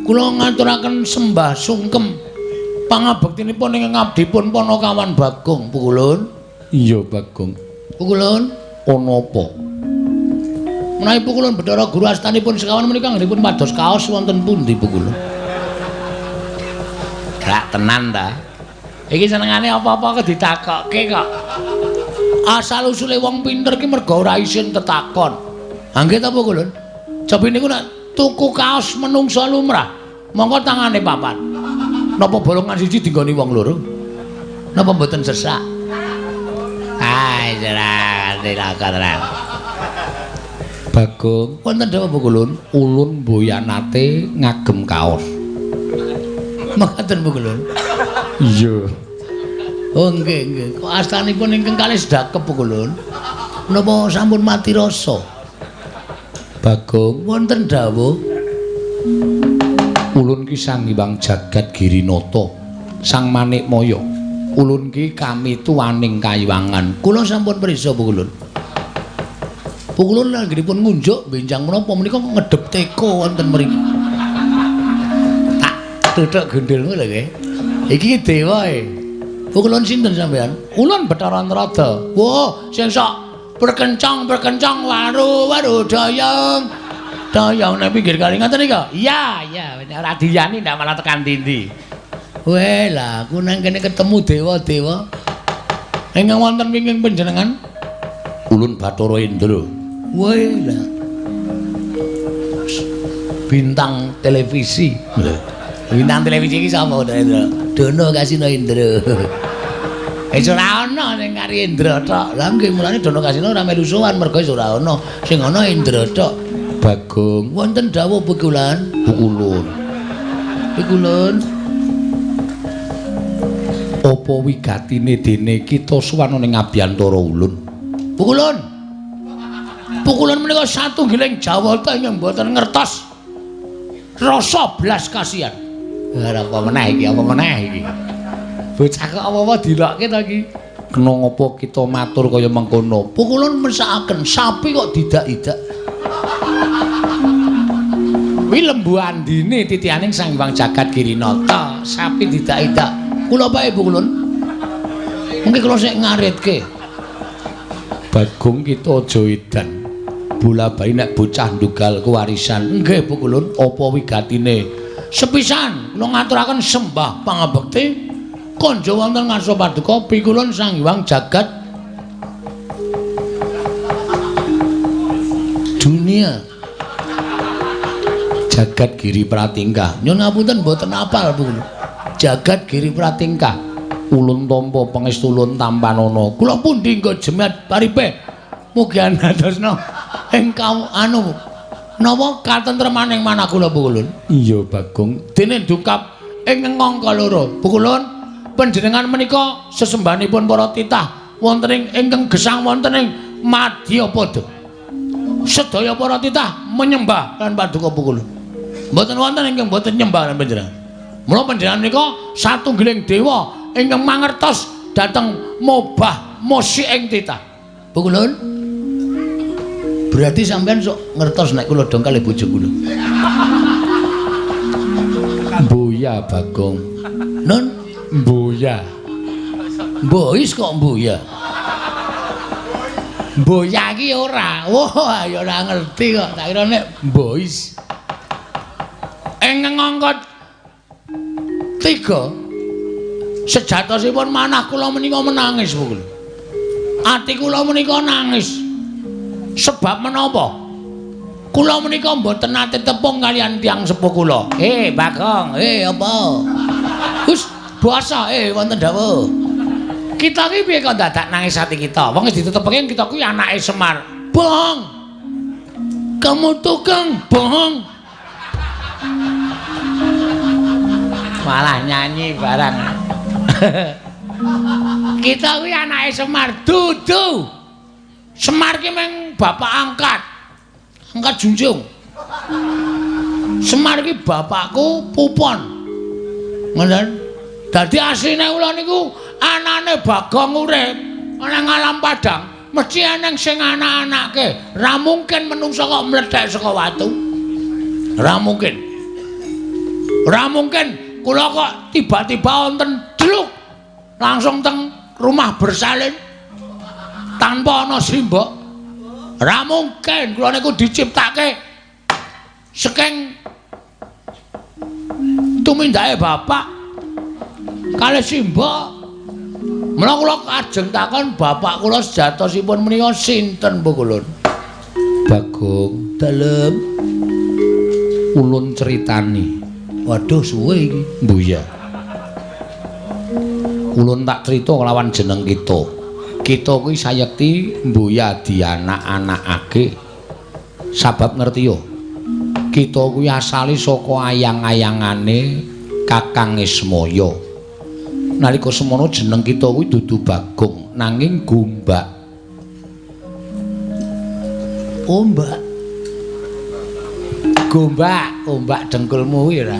kula ngaturaken sembah sungkem pangabektinipun ing ngabdipun Ponokawan Bagong Pukulun. Iya Bagong. Pukulun ana apa? Menawi Pukulun Bathara Guru astanipun sekawan menika anggenipun pados kaos wonten pundi Pukulun? Gak tenan ta? Iki senengane apa-apa kok ditakokke kok. Asal usule wong pinter ki mergo ora isin tetakon. Ha nggih ta Pukulun? Cobi niku nek tuku kaos menungsa lumrah, mongko tangane papat. Napa bolongan siji dinggoni wong loro? Napa mboten sesak? Ai ora tenan. Bagong, wonten dawuh Pukulun, ulun mboyanate ngagem kaos. Mekaten Pukulun. Iya. Oh nggih nggih. Kok astanipun ingkang kalih sedakep Pukulun? Napa sampun mati rasa? Bagong, wonten dawuh ulun ki Sang Hyang Jagat Girinata, Sang Manikmaya. Ulun ki kami tuaning kayiwangan. Kula sampun prisa Pukulun. Pukulun anggenipun ngunjuk benjang menapa menika ngedep teko wonten mriki. Tak tuthuk gendulmu lho nggih. Iki dewa e. Pukulun sinten sampean? Ulun Bathara Narada. Wah, sing sok perkencang-perkencang waru-waru dayang. Dayang nang pinggir kali ngoten nika? Iya, iya, ora diyani ndak malah tekan dindi. Weh, lah aku nang kene ketemu dewa-dewa. Ingkang wonten wingking panjenengan? Ulun Bathara Indra. Weh lah. Bintang televisi. Bintang televisi iki sapa Indra? Dono Kasino Indra. Wis ora ana sing kari Indra tok. Lah nggih mulane Dono Kasino ora melu sowan mergo wis ora ana. Sing ana Indra tok. Bagong, wonten dawuh Pukulan? Pukulun. Pukulun. Apa wigatine dene kita sowan ning abiyantara ulun? Pukulun. Pukulun menika satunggiling jawata ingkang boten ngertos rasa blas kasihan. Ora apa meneh iki, apa meneh iki. Bocah kok apa-apa dilokke to iki. Kena ngapa kita matur kaya mengkono? Pukulun mesakaken sapi kok didak-idak. Kuwi lembu andine titihaning Sang Hyang Jagat Girinata, sapi didak-idak. Kula bae Pukulun. Mungkin kula sik ngaritke. Bagong kita aja edan. Bola bali nek bocah ndugal kewarisan. Nggih Pukulun, apa wigatine? Sepisan kula ngaturaken sembah pangabekti konjo wonten ngarsa paduka pikulun Sang Hyang Jagat dunia. Jagat Giri Pratingkah. Nyuwun ngapunten mboten apal Pukulun. Jagat Giri Pratingkah. Ulun tampa pangestu ulun tampanana. Kula pundi nggo jemat paripe. Mugi andadosna ingkang anu napa katentremaning manah kula Pukulun. Iya Bagong. Dene dungkap ing angka loro. Pukulun panjenengan menika sesembahanipun para titah wonten ing ingkang gesang wonten ing Madyapada. Sedaya para titah menyembah lan paduka Pukulun. Mboten wonten ingkang mboten nyembah lan panjenengan. Mula panjenengan menika satunggiling dewa ingkang mangertos dhateng mobah musik ing titah. Pukulun. Berarti sampean sok ngertos nek kula dongkal bojo kula. Mboya Bagong. Nun mboya. Mbois kok mboya. Mboya iki ora. Wah, ya ora ngerti kok. Tak kira nek mbois. Ing angka 3 sejatosipun manah kula menika menangis Pukulun. Ati kula menika nangis. Sebab menapa? Kula menika mboten nate tepung kaliyan tiyang sepuh kula. Bagong, apa? Wis basa, wonten dawuh. Kita iki piye kok dadak nangis ati kita? Wong wis ditetepke kita kuwi anake Semar. Bohong. Kamu tukang bohong. Malah nyanyi barang. Kita kuwi anake Semar dudu. Semar ki meng bapak angkat. Angkat junjung. Semar ki bapakku Pupon. Ngoten. Dadi asline kula niku anane Bagong urip ana ngalam padang, mesti eneng sing anak-anake. Ra mungkin menungsa kok mlethek saka watu. Ra mungkin. Ra mungkin kula kok tiba-tiba wonten dluk langsung teng rumah bersalin tanpa ana simbok. Ra mungkin kula niku diciptake saking tumindake bapak kalih simbok. Mula kula kajeng takon bapak kula sejatosipun menika sinten Pukulun? Bagong dalem ulun critani. Waduh suwe iki. Mbuya. Ulun tak crita kelawan jeneng kita. Kita kuwi sayekti mbuya dianak-anakake. Sabab ngerti yo. Kita kuwi asale saka ayang-ayangane Kakang Ismaya. Nalika semono jeneng kita kuwi dudu Bagong, nanging Gombak. Ombak. Gombak, ombak dengkulmu kuwi ora.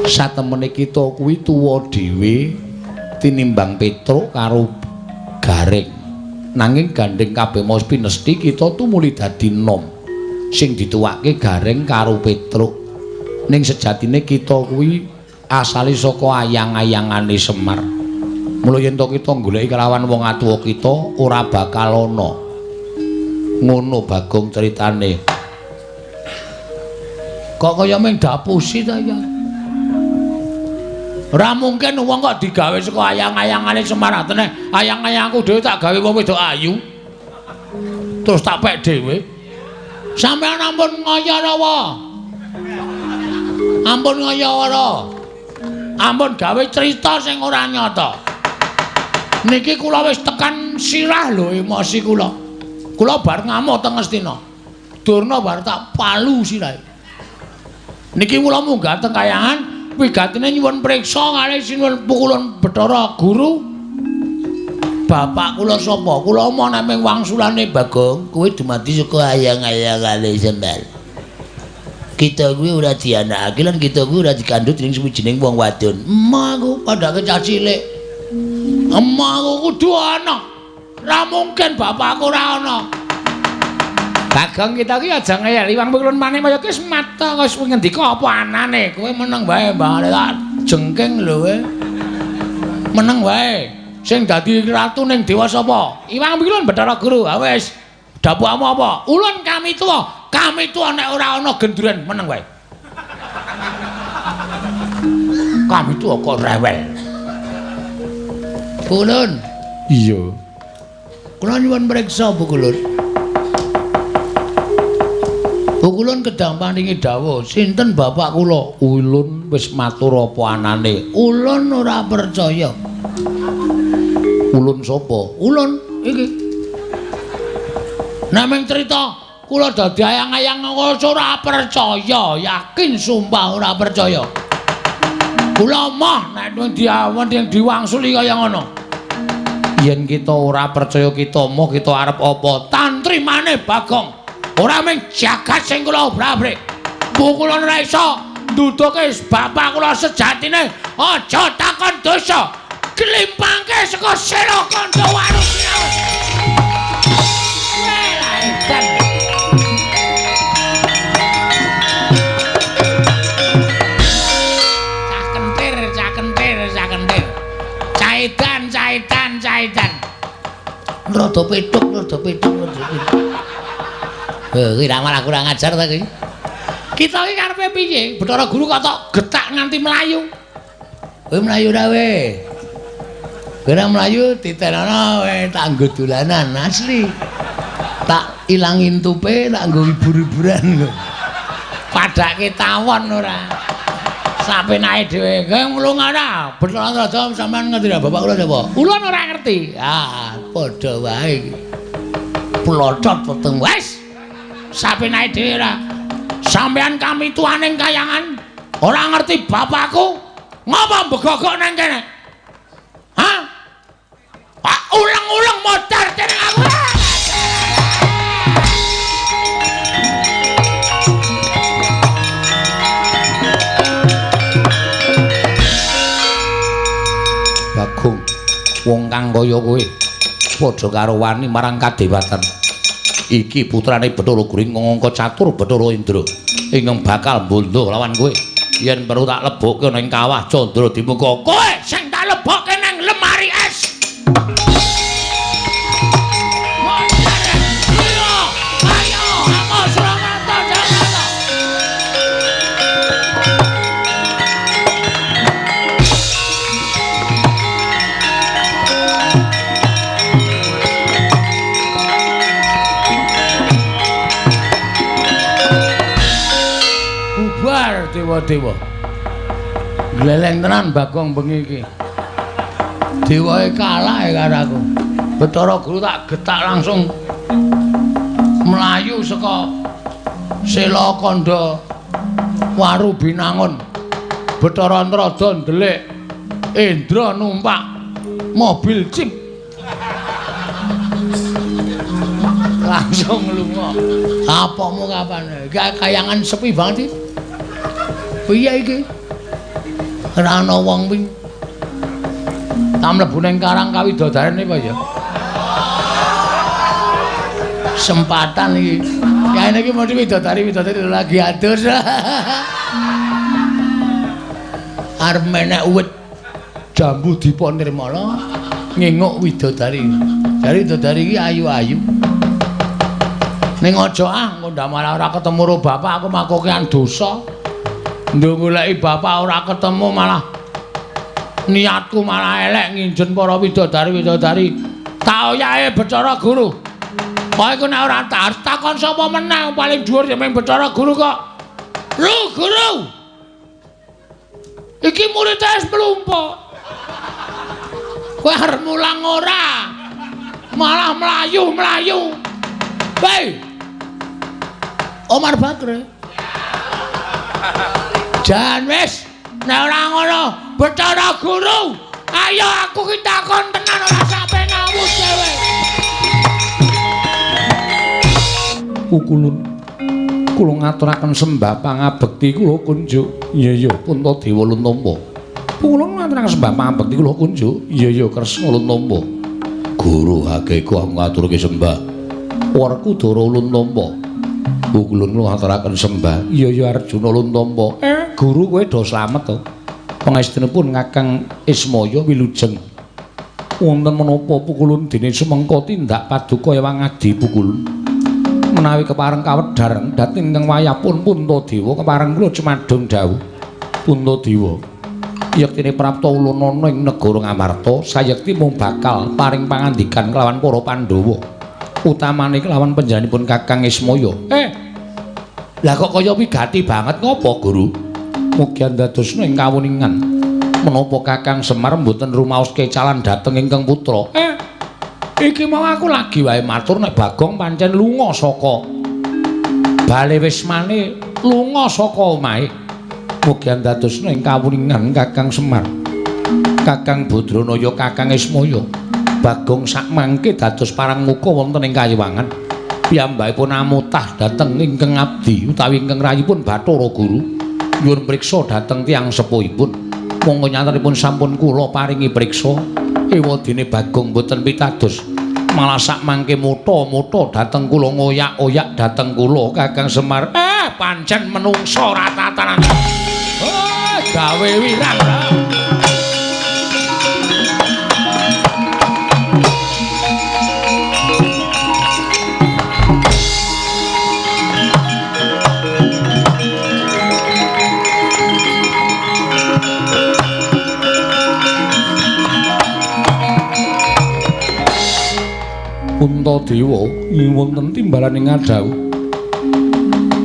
Satemene kita kuwi tuwa dhewe tinimbang Petruk karo Gareng. Nanging gandeng kabeh mau pinesti kita tumuli dadi nom. Sing dituwake Gareng karo Petruk. Ning sejatine kita kuwi asale saka ayang-ayangane Semar. Mula yen to kita goleki kelawan wong atuwa kita ora bakal ana. Ngono Bagong critane. Kok kaya mung dapusi ta ya? Ora mungkin wong kok digawe saka ayang-ayangane Semar. Atene ayang-ayangku dhewe tak gawe wong wedok ayu. Terus tak pek dhewe. Sampeyan ampun ngaya rawa. Ampun ngaya ora. Ampun gawe cerita sing ora nyata. Niki kula wis tekan sirah lho emosi kula. Kula bar ngamuk teng Ngastina. Durna bar tak palu sirahe. Niki kula munggah teng kayangan Wigatine nyuwun priksa kalih sinuwun pukulun Bathara Guru. Bapak kula sapa? Kula omong naming wangsulane Bagong, kowe dumadi saka ayang-ayangane Semar. Kita kuwi ora dianakake lan kita kuwi ora dikandhut dening suwijining wong wadon. Emah aku padake cah cilik. Emah aku kudu ana. Ora mungkin bapakku ora ana. Bagong kita ki aja ngeyel Iwang Pukulun Manikmaya ki wis mata wis ngendika apa anane. Kowe meneng wae Mbah tak jengking lho kowe. Meneng wae. Sing dadi ratu ning dewa sapa? Iwang Pukulun Bathara Guru. Ha wis. Dapukmu apa? Ulun kami tuwa. Kami tuwa nek ora ana gendruwen meneng wae. Kami tuwa kok rewel. Pukulun. Iya. Kula nyuwun mriksa Pukulun. Pukulun kedang paringi dawuh, sinten bapak kula? Ulun wis matur apa anane. Ulun ora percaya. Ulun sapa? Ulun iki. Naming crita kula dadi ayang-ayang ora percaya, yakin sumpah ora percaya. Kula moh nek diawan diwangsuli kaya ngono. Yen kita ora percaya kita moh kita arep apa? Tantrimane Bagong. Ora mung jagat sing kula obrak-abrik. Pukulun ora iso nduduke bapak kula sejatine. Aja takon dosa. Klimpangke saka Sela Kandha Waru. Cah kentir, cah kentir, cah kentir. Caidan, caidan, caidan. Rada petuk, rada petuk, rada petuk. Heh, kuwi malah kurang ajar ta kuwi. Kita iki karepe piye? Bathara Guru kok tok getak nganti mlayu. Kowe mlayu ra we? Kowe ora mlayu titenono we tak nggo dolanan asli. Tak ilangi entupe, tak nggo hibur-hiburan. Padake tawon ora. Sapenake dhewe. Kowe mlunga ora? Bathara Raja sampean ngerti ra bapak kula sapa? Ulun ora ngerti. Ah, padha wae iki. Plocot weteng wis. Sapenake dhewe ora. Sampean kami tuaning kayangan ora ngerti bapakku ngapa mbegogok nang kene? Hah? Ah, ulang-ulang modar dening aku. Bagong, wong kang kaya kowe padha karo wani marang kadewatan. Iki putrane Bathara Guru ingkang catur Bathara Indra ingkang bakal mbondo lawan kowe. Yen perlu tak lebokke ning kawah Candra Dimuka. Kowe sing tak lebokke nang lemari es. Ayo, aku Surakarta Jakarta. Dewa-dewa. Gleleng tenan Bagong bengi iki. Dewae kalah ya karo aku. Bathara Guru tak getak langsung mlayu saka Sela Kandha Waru Binangun. Bathara Antrada ndelik Indra numpak mobil jeep. Langsung lunga. Kapokmu kapan? Kayangan sepi banget iki. Piye iki? Ora ana wong kuwi. Tak mlebu ning karang kawidodarene apa ya? Sempatan iki. Ya ini iki mesti widodari-widodari lagi adus. Arep menek uwit jambu dipa nirmala nginguk widodari. Jare widodari iki ayu-ayu. Ning aja ah engko ndak malah ora ketemu karo bapak aku makokean dosa. Nduk goleki bapak ora ketemu malah niatku malah elek nginjen para widodari-widodari. Tak oyahe Bathara Guru. Kok iku nek ora takon sapa meneh paling dhuwur ya mung Bathara Guru kok. Lho Guru. Iki murid wis mlumpuk. Kowe arep mulang ora? Malah mlayu-mlayu. Hei. Omar Bakri. Jan wis. Nek ora ngono, Bathara Guru, ayo aku ki takon tenan ora sampe ngawur dhewe. Pukulun kula ngaturaken sembah pangabekti kula kunjuk. Iya iya, Puntadewa ulun tampa. Kula ngaturaken sembah pangabekti kula kunjuk. Iya iya, Kresna ulun tampa. Guru hageku aku ngaturke sembah. Werkudara ulun tampa. Pukulun kula ngaturaken sembah. Iya iya, Arjuna ulun tampa. Guru kowe do slamet to. Pangestunipun Kakang Ismaya wilujeng. Wonten menapa Pukulun dene sumengka tindak paduka Ewang Adi Pukulun. Menawi kepareng kawedhar dhateng ingkang wayahpun Puntadewa kepareng kula cumadung dawuh. Puntadewa, yektine prapta ulun ana ing negara Ngamarta sayekti mung bakal paring pangandikan kelawan para Pandhawa. Utamane kelawan panjenenganipun Kakang Ismaya. Lah kok kaya wigati banget ngopo, Guru? Mugi andadosna ing kawuningan menapa Kakang Semar mboten rumaos kecalan dhateng ingkang putra. Iki mau aku lagi wae matur nek Bagong pancen lunga saka bale wismane, lunga saka omahe. Mugi andadosna ing kawuningan Kakang Semar, Kakang Badranaya, Kakang Ismaya. Bagong sakmangke dados parang muka wonten ing kayiwangan. Piyambakipun amutah dhateng ingkang abdi utawi ingkang rayipun Bathara Guru. Nyuwun priksa dhateng tiyang sepuhipun. Monggo nyatanipun sampun kula paringi priksa. Ewadene Bagong mboten pitados. Malah sakmangke mutha-mutha dhateng kula, ngoyak-oyak dhateng kula Kakang Semar. Pancen menungsa ora tatanan. Gawe wirang. Puntadewa wonten timbalane ngadhawuh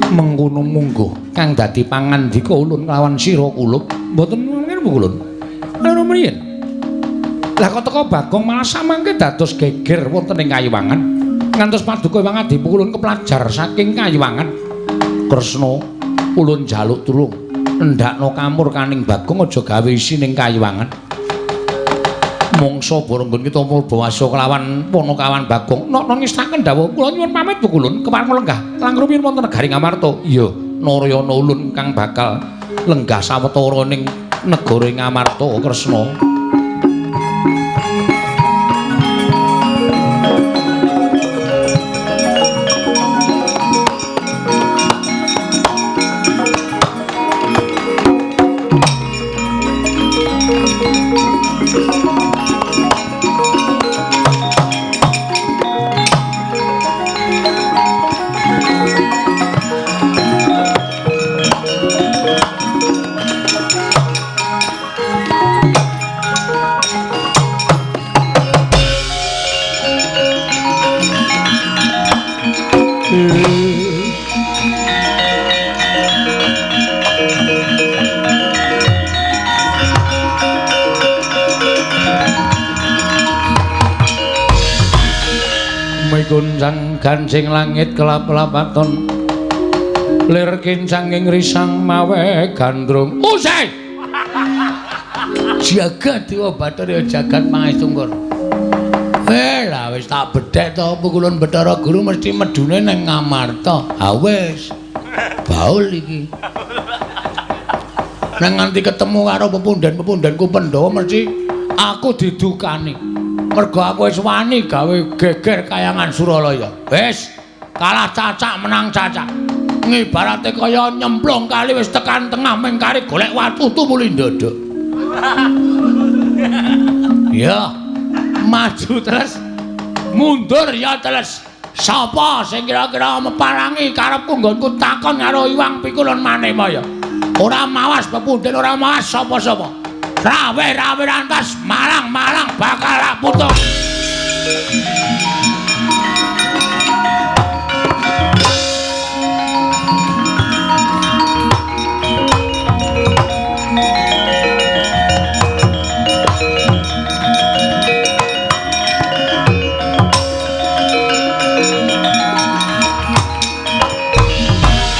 mengkono mungguh kang dadi pangandika ulun kelawan sira kulup mboten mungkin ulun lha mriyen. Lah kok teka Bagong malah samangke dados geger wonten ing kayiwangan ngantos paduka Ewang Adi ulun keplajar saking kayiwangan. Kresna ulun njaluk tulung endakno kamur kaning Bagong aja gawe isi ning kayiwangan. Mongso boronggon kita murbawasa kelawan Panakawan Bagong. Nok ngestaken dawuh kula nyuwun pamit Pukulun kepareng lenggah lang rumiyin wonten negari Ngamarta. Iya, Narayana ulun kang bakal lenggah sawetara ning negara Ngamarta Kresna. Mikuncang gancing langit kelap-lapaton lir kincanging risang mawe gandrung. Usai jagat dewa Bathara jagat pangestungkur. Lah wis tak bedhek to Pukulun Bathara Guru mesti medune nang Ngamarta. Ha wis baul iki. Nang nganti ketemu karo pepundhen-pepundhenku Pandhawa mesti aku didukani. Mergo aku wis wani gawe geger kayangan Suralaya. Wis kalah cacak menang cacak. Ngibarate kaya nyemplung kali wis tekan tengah ming kari golek watu tumuli ndodok. Ya, maju terus, mundur ya terus. Sapa sing kira-kira meparangi karepku nggonku takon karo Iwang Pikulun Manemaya. Ora mawas pepundhen, ora mawas sapa-sapa. Rawe-rawe rantas malang-malang bakal rak putung.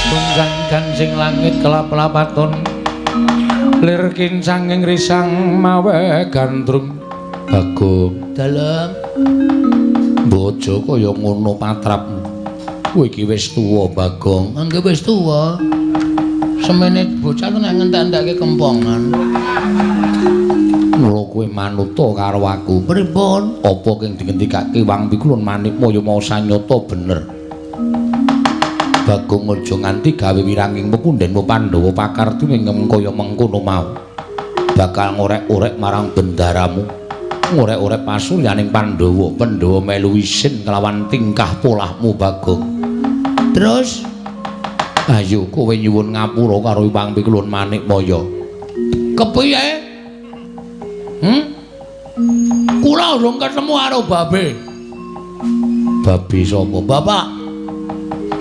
Tunggang gancing langit kelap-lapaton Lir kincanging risang mawe gandrung. Bagong dalem bojo kaya ngono patrapmu. Kowe iki wis tuwa, Bagong. Nggih wis tuwa. Semene bocah nek ngentek-entekke kempongan. Mula kowe manuta karo aku. Pripun? Apa kang dingendikake Wang Pikulun Manikmaya mau sanyata bener. Bagong aja nganti gawe wiranging pepundhenmu Pandhawa pakarti ing kaya mengkono mau. Bakal ngorek-orek marang bendaramu. Ngorek-orek pasuryaning Pandhawa. Pandhawa melu isin kelawan tingkah polahmu, Bagong. Terus ayo kowe nyuwun ngapura karo Hyang Pikulun Manikmaya. Kepiye? Kula urung ketemu karo babe. Babe sapa? Bapak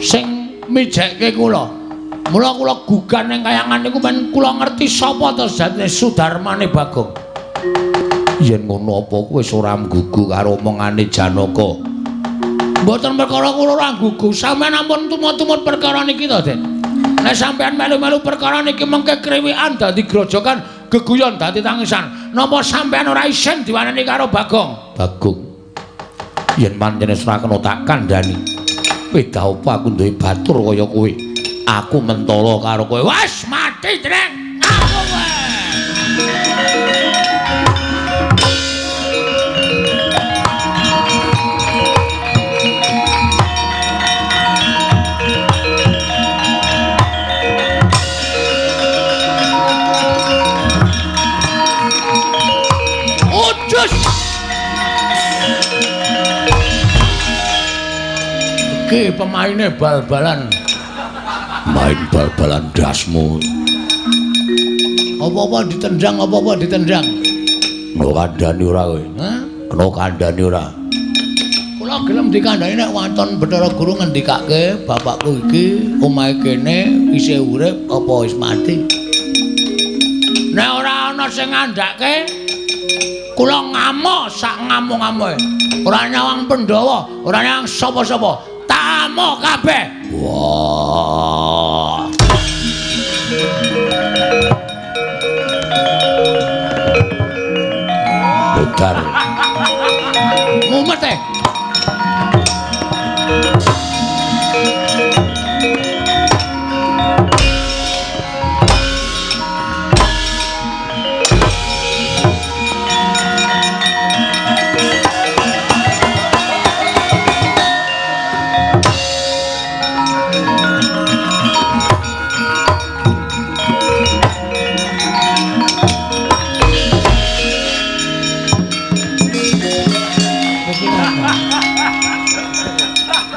sing mijekke kula. Mula kula gugan ning kayangan niku men kula ngerti sapa to sejatine Sudarmane Bagong. Yen ngono apa kowe wis ora nggugu karo omongane Janaka? Mboten perkara kula ora nggugu, sampeyan ampun tumut-tumut perkara niki to, Den. Nek sampeyan melu-melu perkara niki mengke kriwikan dadi grojokan, geguyon dadi tangisan. Napa sampeyan ora isin diwaneni karo Bagong? Bagong. Yen pancen wis ora kena tak kandhani. Beda apa aku duwe batur kaya kowe. Aku mentala karo kowe. Wes mati, Dreng. Aku kowe. Iki pemaine bal-balan. Main bal-balan dasmu. Apa-apa ditendang, apa-apa ditendang. Kena kandhani ora kowe? Hah? Kena kandhani ora? Kula gelem dikandhani nek waton Bathara Guru ngendikake bapakku iki omahe kene isih urip apa wis mati. Nek ora ana sing ngandhake kula ngamuk sak ngamuk-ngamuke. Ora nyawang Pandhawa, ora nyawang sapa-sapa. Tak amuk kabeh. Wah. Budar. Mumet e.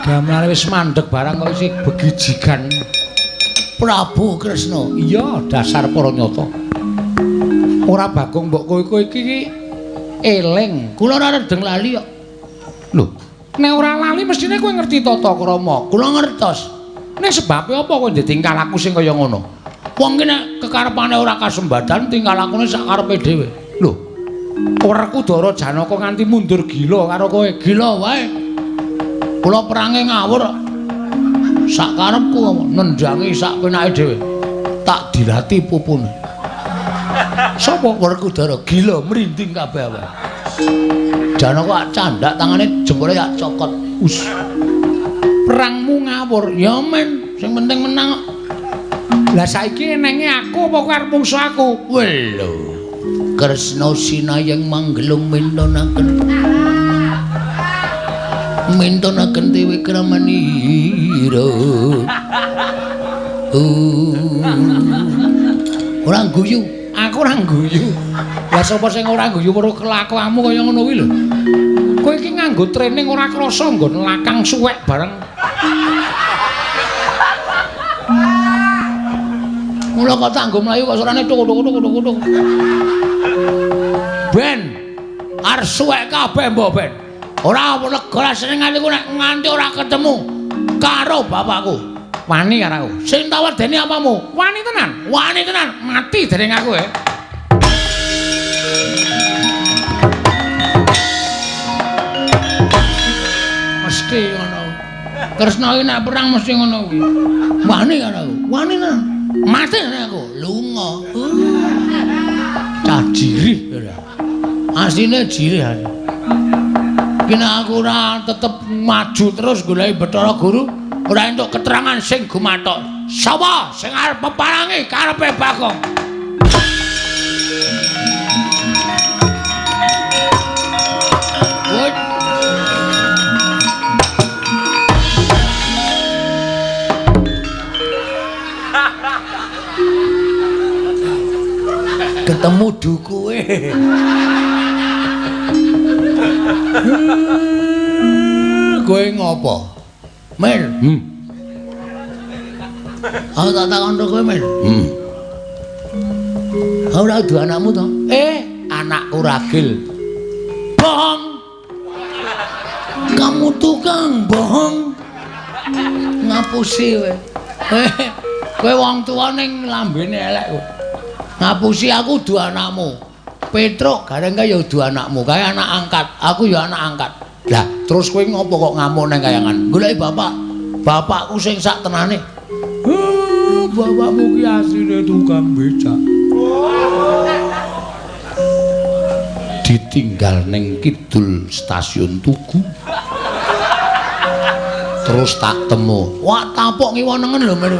Gamelane wis mandeg barang kok isih begijigan. Prabu Kresna. Iya, dasar para nyata. Ora Bagong mbok kowe kowe iki eling. Kula ora redeng lali kok. Lho, nek ora lali mestine kowe ngerti tata krama. Kula ngertos. Nek sebabe apa kowe tingkah laku sing kaya ngono? Wong ki nek kekarepane ora kasembadan tingkah lakune sak karepe dhewe. Lho, Werkudara Janaka nganti mundur gila karo kowe. Gila wae. Kula perange ngawur. Sak karepku nendangi sak penake dhewe. Tak dilati pupune. Sapa Werkudara gila mrinding kabeh awake. Janaka candak tangane jempole tak cokot. Us. Perangmu ngawur. Ya men, sing penting menang. Lah saiki enenge aku apa kowe arep mungsuh aku? Welo. Kresna sinayeng manggelung mintonaken. Mintonaken dewi kramanira. Ora guyu, aku ora guyu. Lah sapa sing ora guyu weruh kelakuanmu kaya ngono kuwi lho. Kowe iki nganggo training ora krasa nggon lakang suwek bareng. Mula kok tak nggo mlayu kok suarane tuk tuk tuk tuk tuk. Ben arep suwek kabeh mbok ben. Ora lega seneng atiku nek nganti ora ketemu karo bapakku. Wani karo aku. Sing tak wedeni apamu? Wani tenan. Wani tenan. Mati dereng aku ya. Mesti ngono. Kresna iki nek perang mesti ngono kuwi. Wani karo aku. Wani tenan. Mati nek aku. Lunga. Cah jirih ora. Asline jirih aku. Iki nek aku ora tetep maju terus goleki Bathara Guru, ora entuk keterangan sing gumathok. Sapa sing arep peparangi karepe Bagong? Ketemu dukuwe. Kowe ngopo? Mir. Aku tak takon kowe, Mir. Aku ora duwe anakmu to? Anakku ragil. Bohong. Kamu tukang bohong. Ngapusi kowe. Kowe wong tuwa ning lambene elek kowe. Ngapusi aku duwe anakmu. Petruk gareng kae ya duwe anakmu, kae anak angkat, aku ya anak angkat. Lah, terus kowe ngopo kok ngamuk nang kayangan? Goleki bapak. Bapakku sing sak tenane. Bapakmu ki asline tukang becak. Ditinggal ning kidul stasiun Tugu. Terus tak temu. Wah, tapuk ngiwa nengen lho, Mir.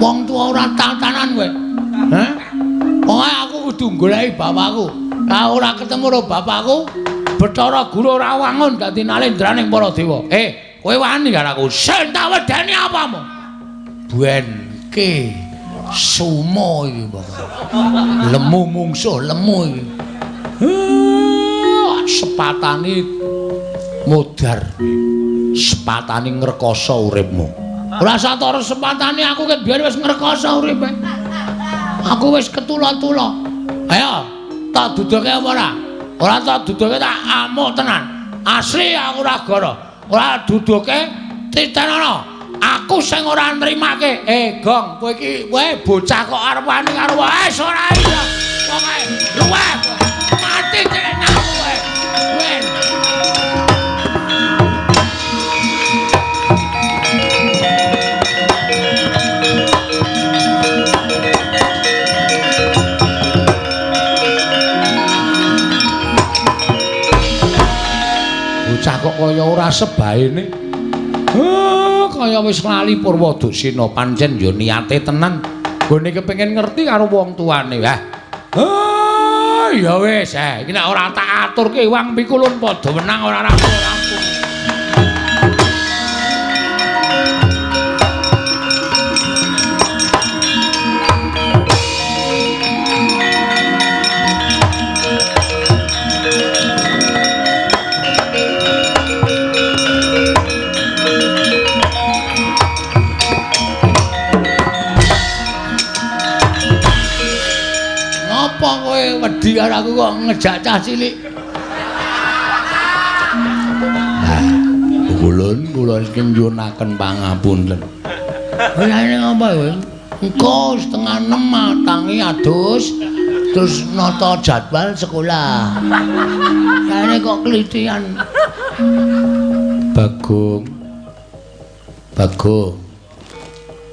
Wong tuwa ora tatanan kowe. Hah? Pokoke aku kudu goleki bapakku. Lah ora ketemu karo bapakku, Bathara Guru ora wangun dadi nalendraning para dewa. Kowe wani karo aku. Sing tak wedeni apamu? Benke sumo iki pokoke. Lemu mungsuh lemu iki. Sepatane modar. Sepatane ngrekoso uripmu. Ora satara sepatane aku ket biyen wis ngrekoso uripe. Aku wis ketula-tula. Ayo, tak duduke apa ora? Ora tak duduke tak amuk tenan. Asli aku ora gara. Ora duduke titenono. Aku sing ora nrimake. Gong, kowe iki kowe bocah kok arep wani karo wis ora iso. Pokoke luweh. Mati tenan kowe. Ben. Bocah kok kaya ora sebaene. Kaya wis lali Purwadusena pancen ya niate tenan. Gone kepengin ngerti karo wong tuane. Ya wis, iki nek ora tak aturke wang pikulun padha menang ora rampung-rampung. Wedi karo aku kok ngejak cah cilik. Kulun kula iki nyuwunaken pangapunten. Lha ini ngapa kowe? Engko 5:30 tangi adus terus nata jadwal sekolah. Lah kok klitian. Bagong. Bagong.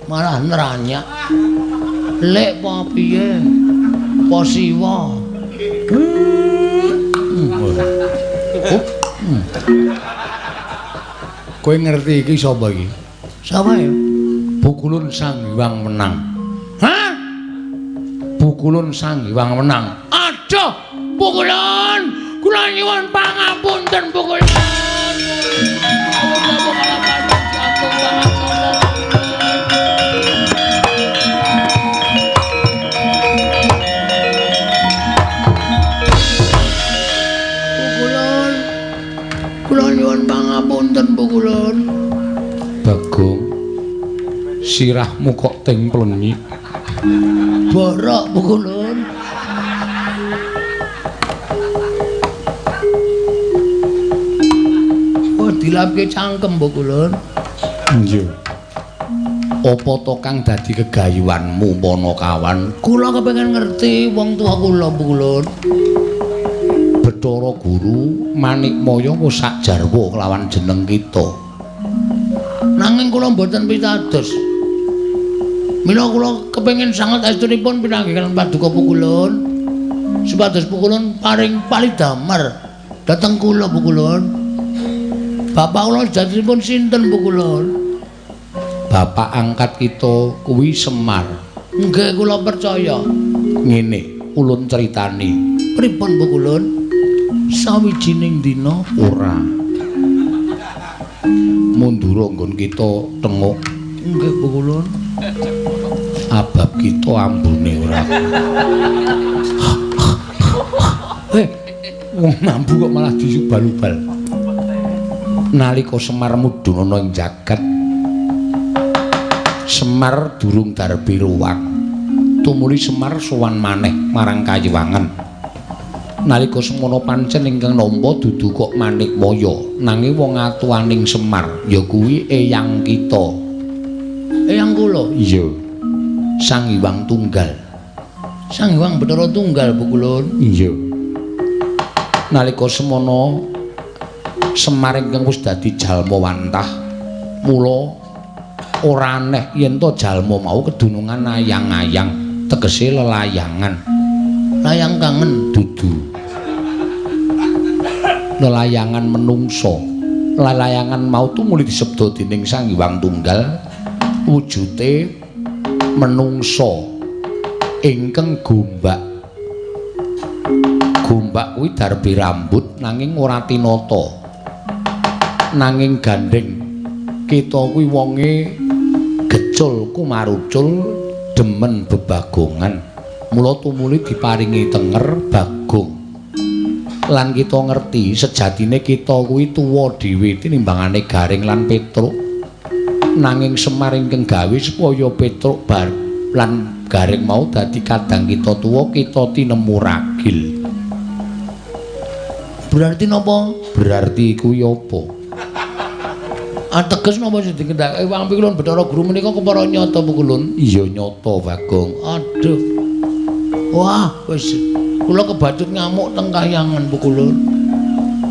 Malah neranyak. Lek apa piye? Apa siwa? Kowe ngerti iki sapa iki? Sapa ya? Pukulun Sang Hyang Wenang. Hah? Pukulun Sang Hyang Wenang. Aduh, Pukulun, kula nyuwun pangapunten Pukulun. Kula nyuwun pangapunten Pukulun. Bagong, sirahmu kok teng plenyik. Borok Pukulun. Oh, dilapke cangkem Pukulun. Iya. Apa to kang dadi kegayuanmu Panakawan? Kula kepengin ngerti wong tuwa kula Pukulun. Bathara Guru Manikmaya wis sak jarwa kelawan jeneng kita. Nanging kula mboten pitados. Mila kula kepengin sanget estunipun pinanggihan paduka Pukulun. Supados Pukulun paring palidamar dhateng kula Pukulun. Bapak kula sejatosipun sinten Pukulun? Bapak angkat kita kuwi Semar. Nggih kula percaya. Ngene ulun critani. Pripun Pukulun? Sawijining dina ora mundura nggon kita tenguk. Nggih Pukulun. Abab kita ambune ora. Wong mambu kok malah disubal-ubal. Nalika Semar mudhun ana ing jagat, Semar durung darbi ruwak. Tumuli Semar sowan maneh marang Kayiwangan. Nalika semono pancen ingkang nampa dudu kok Manikmaya, nanging wong atuaning Semar ya kuwi eyang kita. Eyang kula? Iya. Sang Hyang Tunggal. Sang Hyang Bathara Tunggal Pukulun? Iya. Nalika semono Semar ingkang wis dadi jalma wantah, mula ora aneh yen to jalma mau kedunungan ayang-ayang, tegese lelayangan. Layang kangen dudu. Lelayangan menungso. Lelayangan mau tumuli disebda dening Sang Hyang Tunggal wujute menungso ingkang gombak. Gombak kuwi darbi rambut nanging ora tinata. Nanging gandeng kita kuwi wonge gecul kumarucul demen bebagongan. Mula tumuli diparingi tenger Bagong. Lan kita ngerti sejatine kita kuwi tuwa dhewe tinimbangane Gareng lan Petruk. Nanging Semar ingkang gawe supaya Petruk bar lan Gareng mau dadi kadang kita tuwa, kita tinemu ragil. Berarti napa? Berarti kuwi apa? Ateges napa sing dikendhake Wang Pikulun Bathara Guru menika kepara nyata Pukulun? Iya nyata Bagong. Aduh. Wah, wis kula kebacut ngamuk teng kahyangan Pukulun.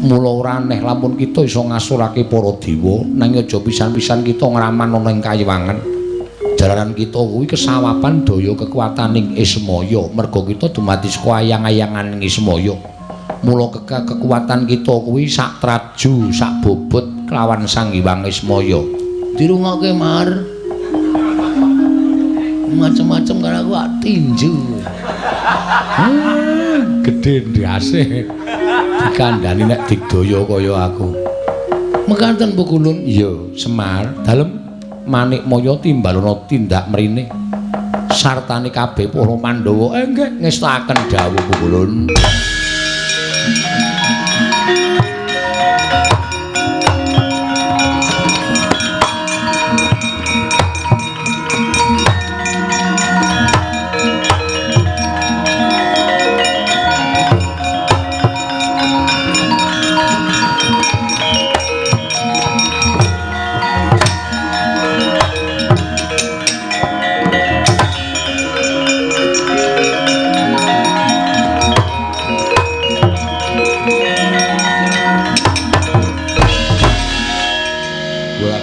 Mula ora aneh lamun kita iso ngasurake para dewa, nanging aja pisan-pisan kita ngraman ana ing kayiwangan. Jalaran kita kuwi kesawapan daya kekuataning Ismaya, merga kita dumadi saka ayang-ayanganing Ismaya. Mula kekuatan kita kuwi sak traju, sak bobot kelawan Sang Hyang Ismaya. Dirungokke Mar. Macem-macem karo aku ak tinju. Gedhe ndase. Dikandhani nek digdaya kaya aku. Mekaten Pukulun? Iya, Semar. Dalem Manikmaya timbalana tindak mrene. Sartane kabeh para Pandhawa nggih ngestakaken dawuh Pukulun.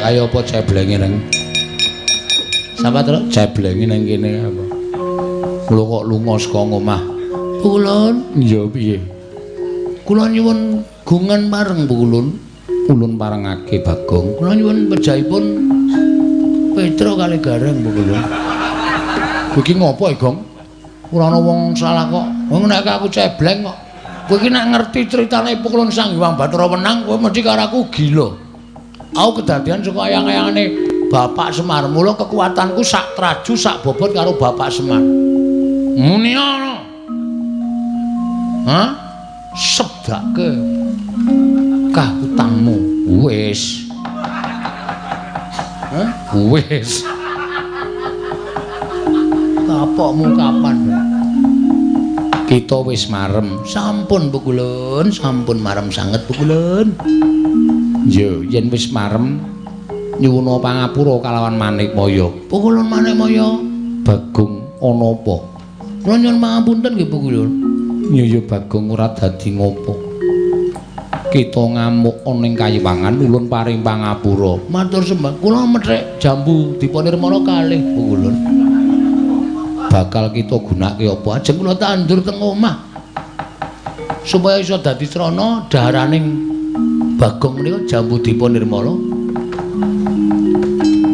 Kaya apa ceblenge nang Sapa terus? Ceblenge nang kene apa? Kula kok lunga saka ngomah. Pukulun? Iya piye? Kula nyuwun gungan pareng Pukulun. Ulun parengake Bagong. Kula nyuwun pejahipun Petro kali Gareng Pukulun. Kowe iki ngopo, Gong? Ora ana wong salah kok. Wong nek aku cebleng kok. Kowe iki nek ngerti critane Pukulun Sang Hyang Bathara Wenang, kowe mesti karo aku gila. Aku kedadian saka ayang-ayangane Bapak Semar. Mula kekuatanku sak traju sak bobot karo Bapak Semar. Muni ana. Hah? Sebdake kah utangmu. Wis. Hah? Wis. Kapokmu kapan? Kita wis marem. Sampun Pukulun, sampun marem sanget Pukulun. Yo, yen wis marem nyuwuna pangapura kalawan Manikmaya. Pukulun Manikmaya, Bagong ana apa? Kula nyuwun pangapunten nggih Pukulun. Iya Bagong ora dadi ngopo. Kita ngamuk ana ing kayiwangan ulun paring pangapura. Matur sembah, kula methik jambu diponirmala kalih Pukulun. Bakal kita gunake apa? Ajeng kula tandur teng omah. Supaya iso dadi srana daharaning Bagong menika jambu dipa nirmala.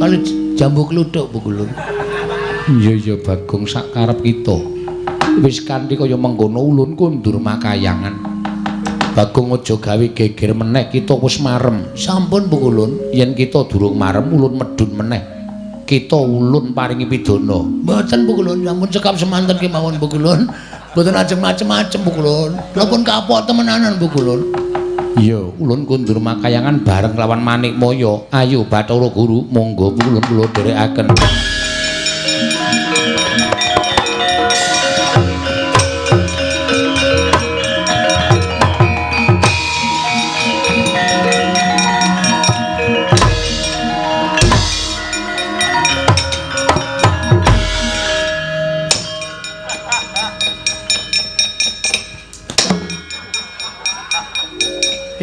Kali jambu kluthuk Pukulun. Iya iya Bagong sak karep kita. Wis kanthi kaya mengkono ulun kundur makayangan. Bagong aja gawe geger meneh, kita wis marem. Sampun Pukulun, yen kita durung marem ulun medhun meneh. Kita ulun paringi pidana. Mboten Pukulun, sampun cekap semanten kemawon Pukulun. Mboten ajeng macem-macem Pukulun. Kula pun kapok temenanan Pukulun. Iya, ulun kundur makayangan bareng lawan Manikmaya. Ayo Bathara Guru, monggo Pukulun kula dherekaken.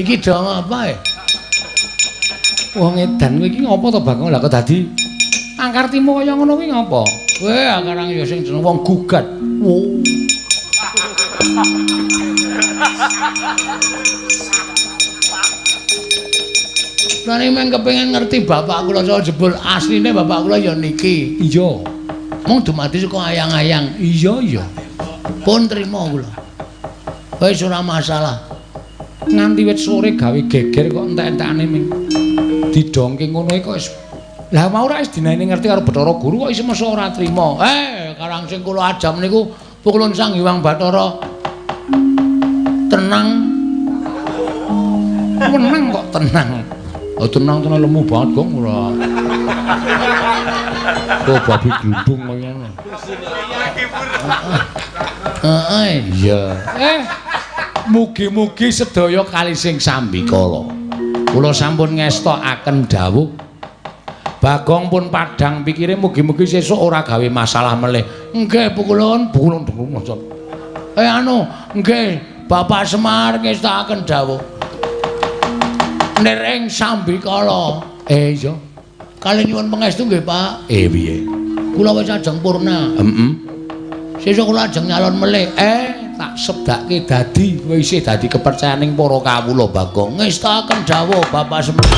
Iki do apa ya? Wong edan kowe iki ngopo to Bagong? Lah kok dadi angkartimu kaya ngono kuwi ngopo? Weh, akarang ya sing jeneng wong gugat. Wo. Lah nek meng kepengin ngerti bapak kula saka jebul asline bapak kula ya niki. Iya. Mung dumadi saka ayang-ayang. Iya iya. Pun trima kula. Wis ora masalah. Nganti wit sore gawe geger kok entek-entekane ming didongke ngono kok wis. Lah mau ora wis dinaene ngerti karo Bathara Guru kok isih masa ora trima. Karang sing kula ajam niku Pukulun Sang Hyang Bathara tenang. Menang kok tenang. Oh tenang tenan lemu banget Gong ora. Oh babi glundung kaya ngono. Heeh. Iya. Mugi-mugi sedaya kali sing sambikala. Kula sampun ngestokaken dawuh. Bagong pun padhang pikire mugi-mugi sesuk ora gawe masalah melih. Nggih Pukulun, Pukulun maksud. Anu, nggih Bapak Semar ngestokaken dawuh. Nering sambikala. Iya. Kali nyuwun pangestu nggih, Pak. Piye? Kula wis ajeng purna. Heeh. Sesuk kula ajeng nyalon melih. Tak sebdake dadi kowe isih dadi kepercayaning para kawula Bagong. Ngestokaken dawuh Bapak Semar.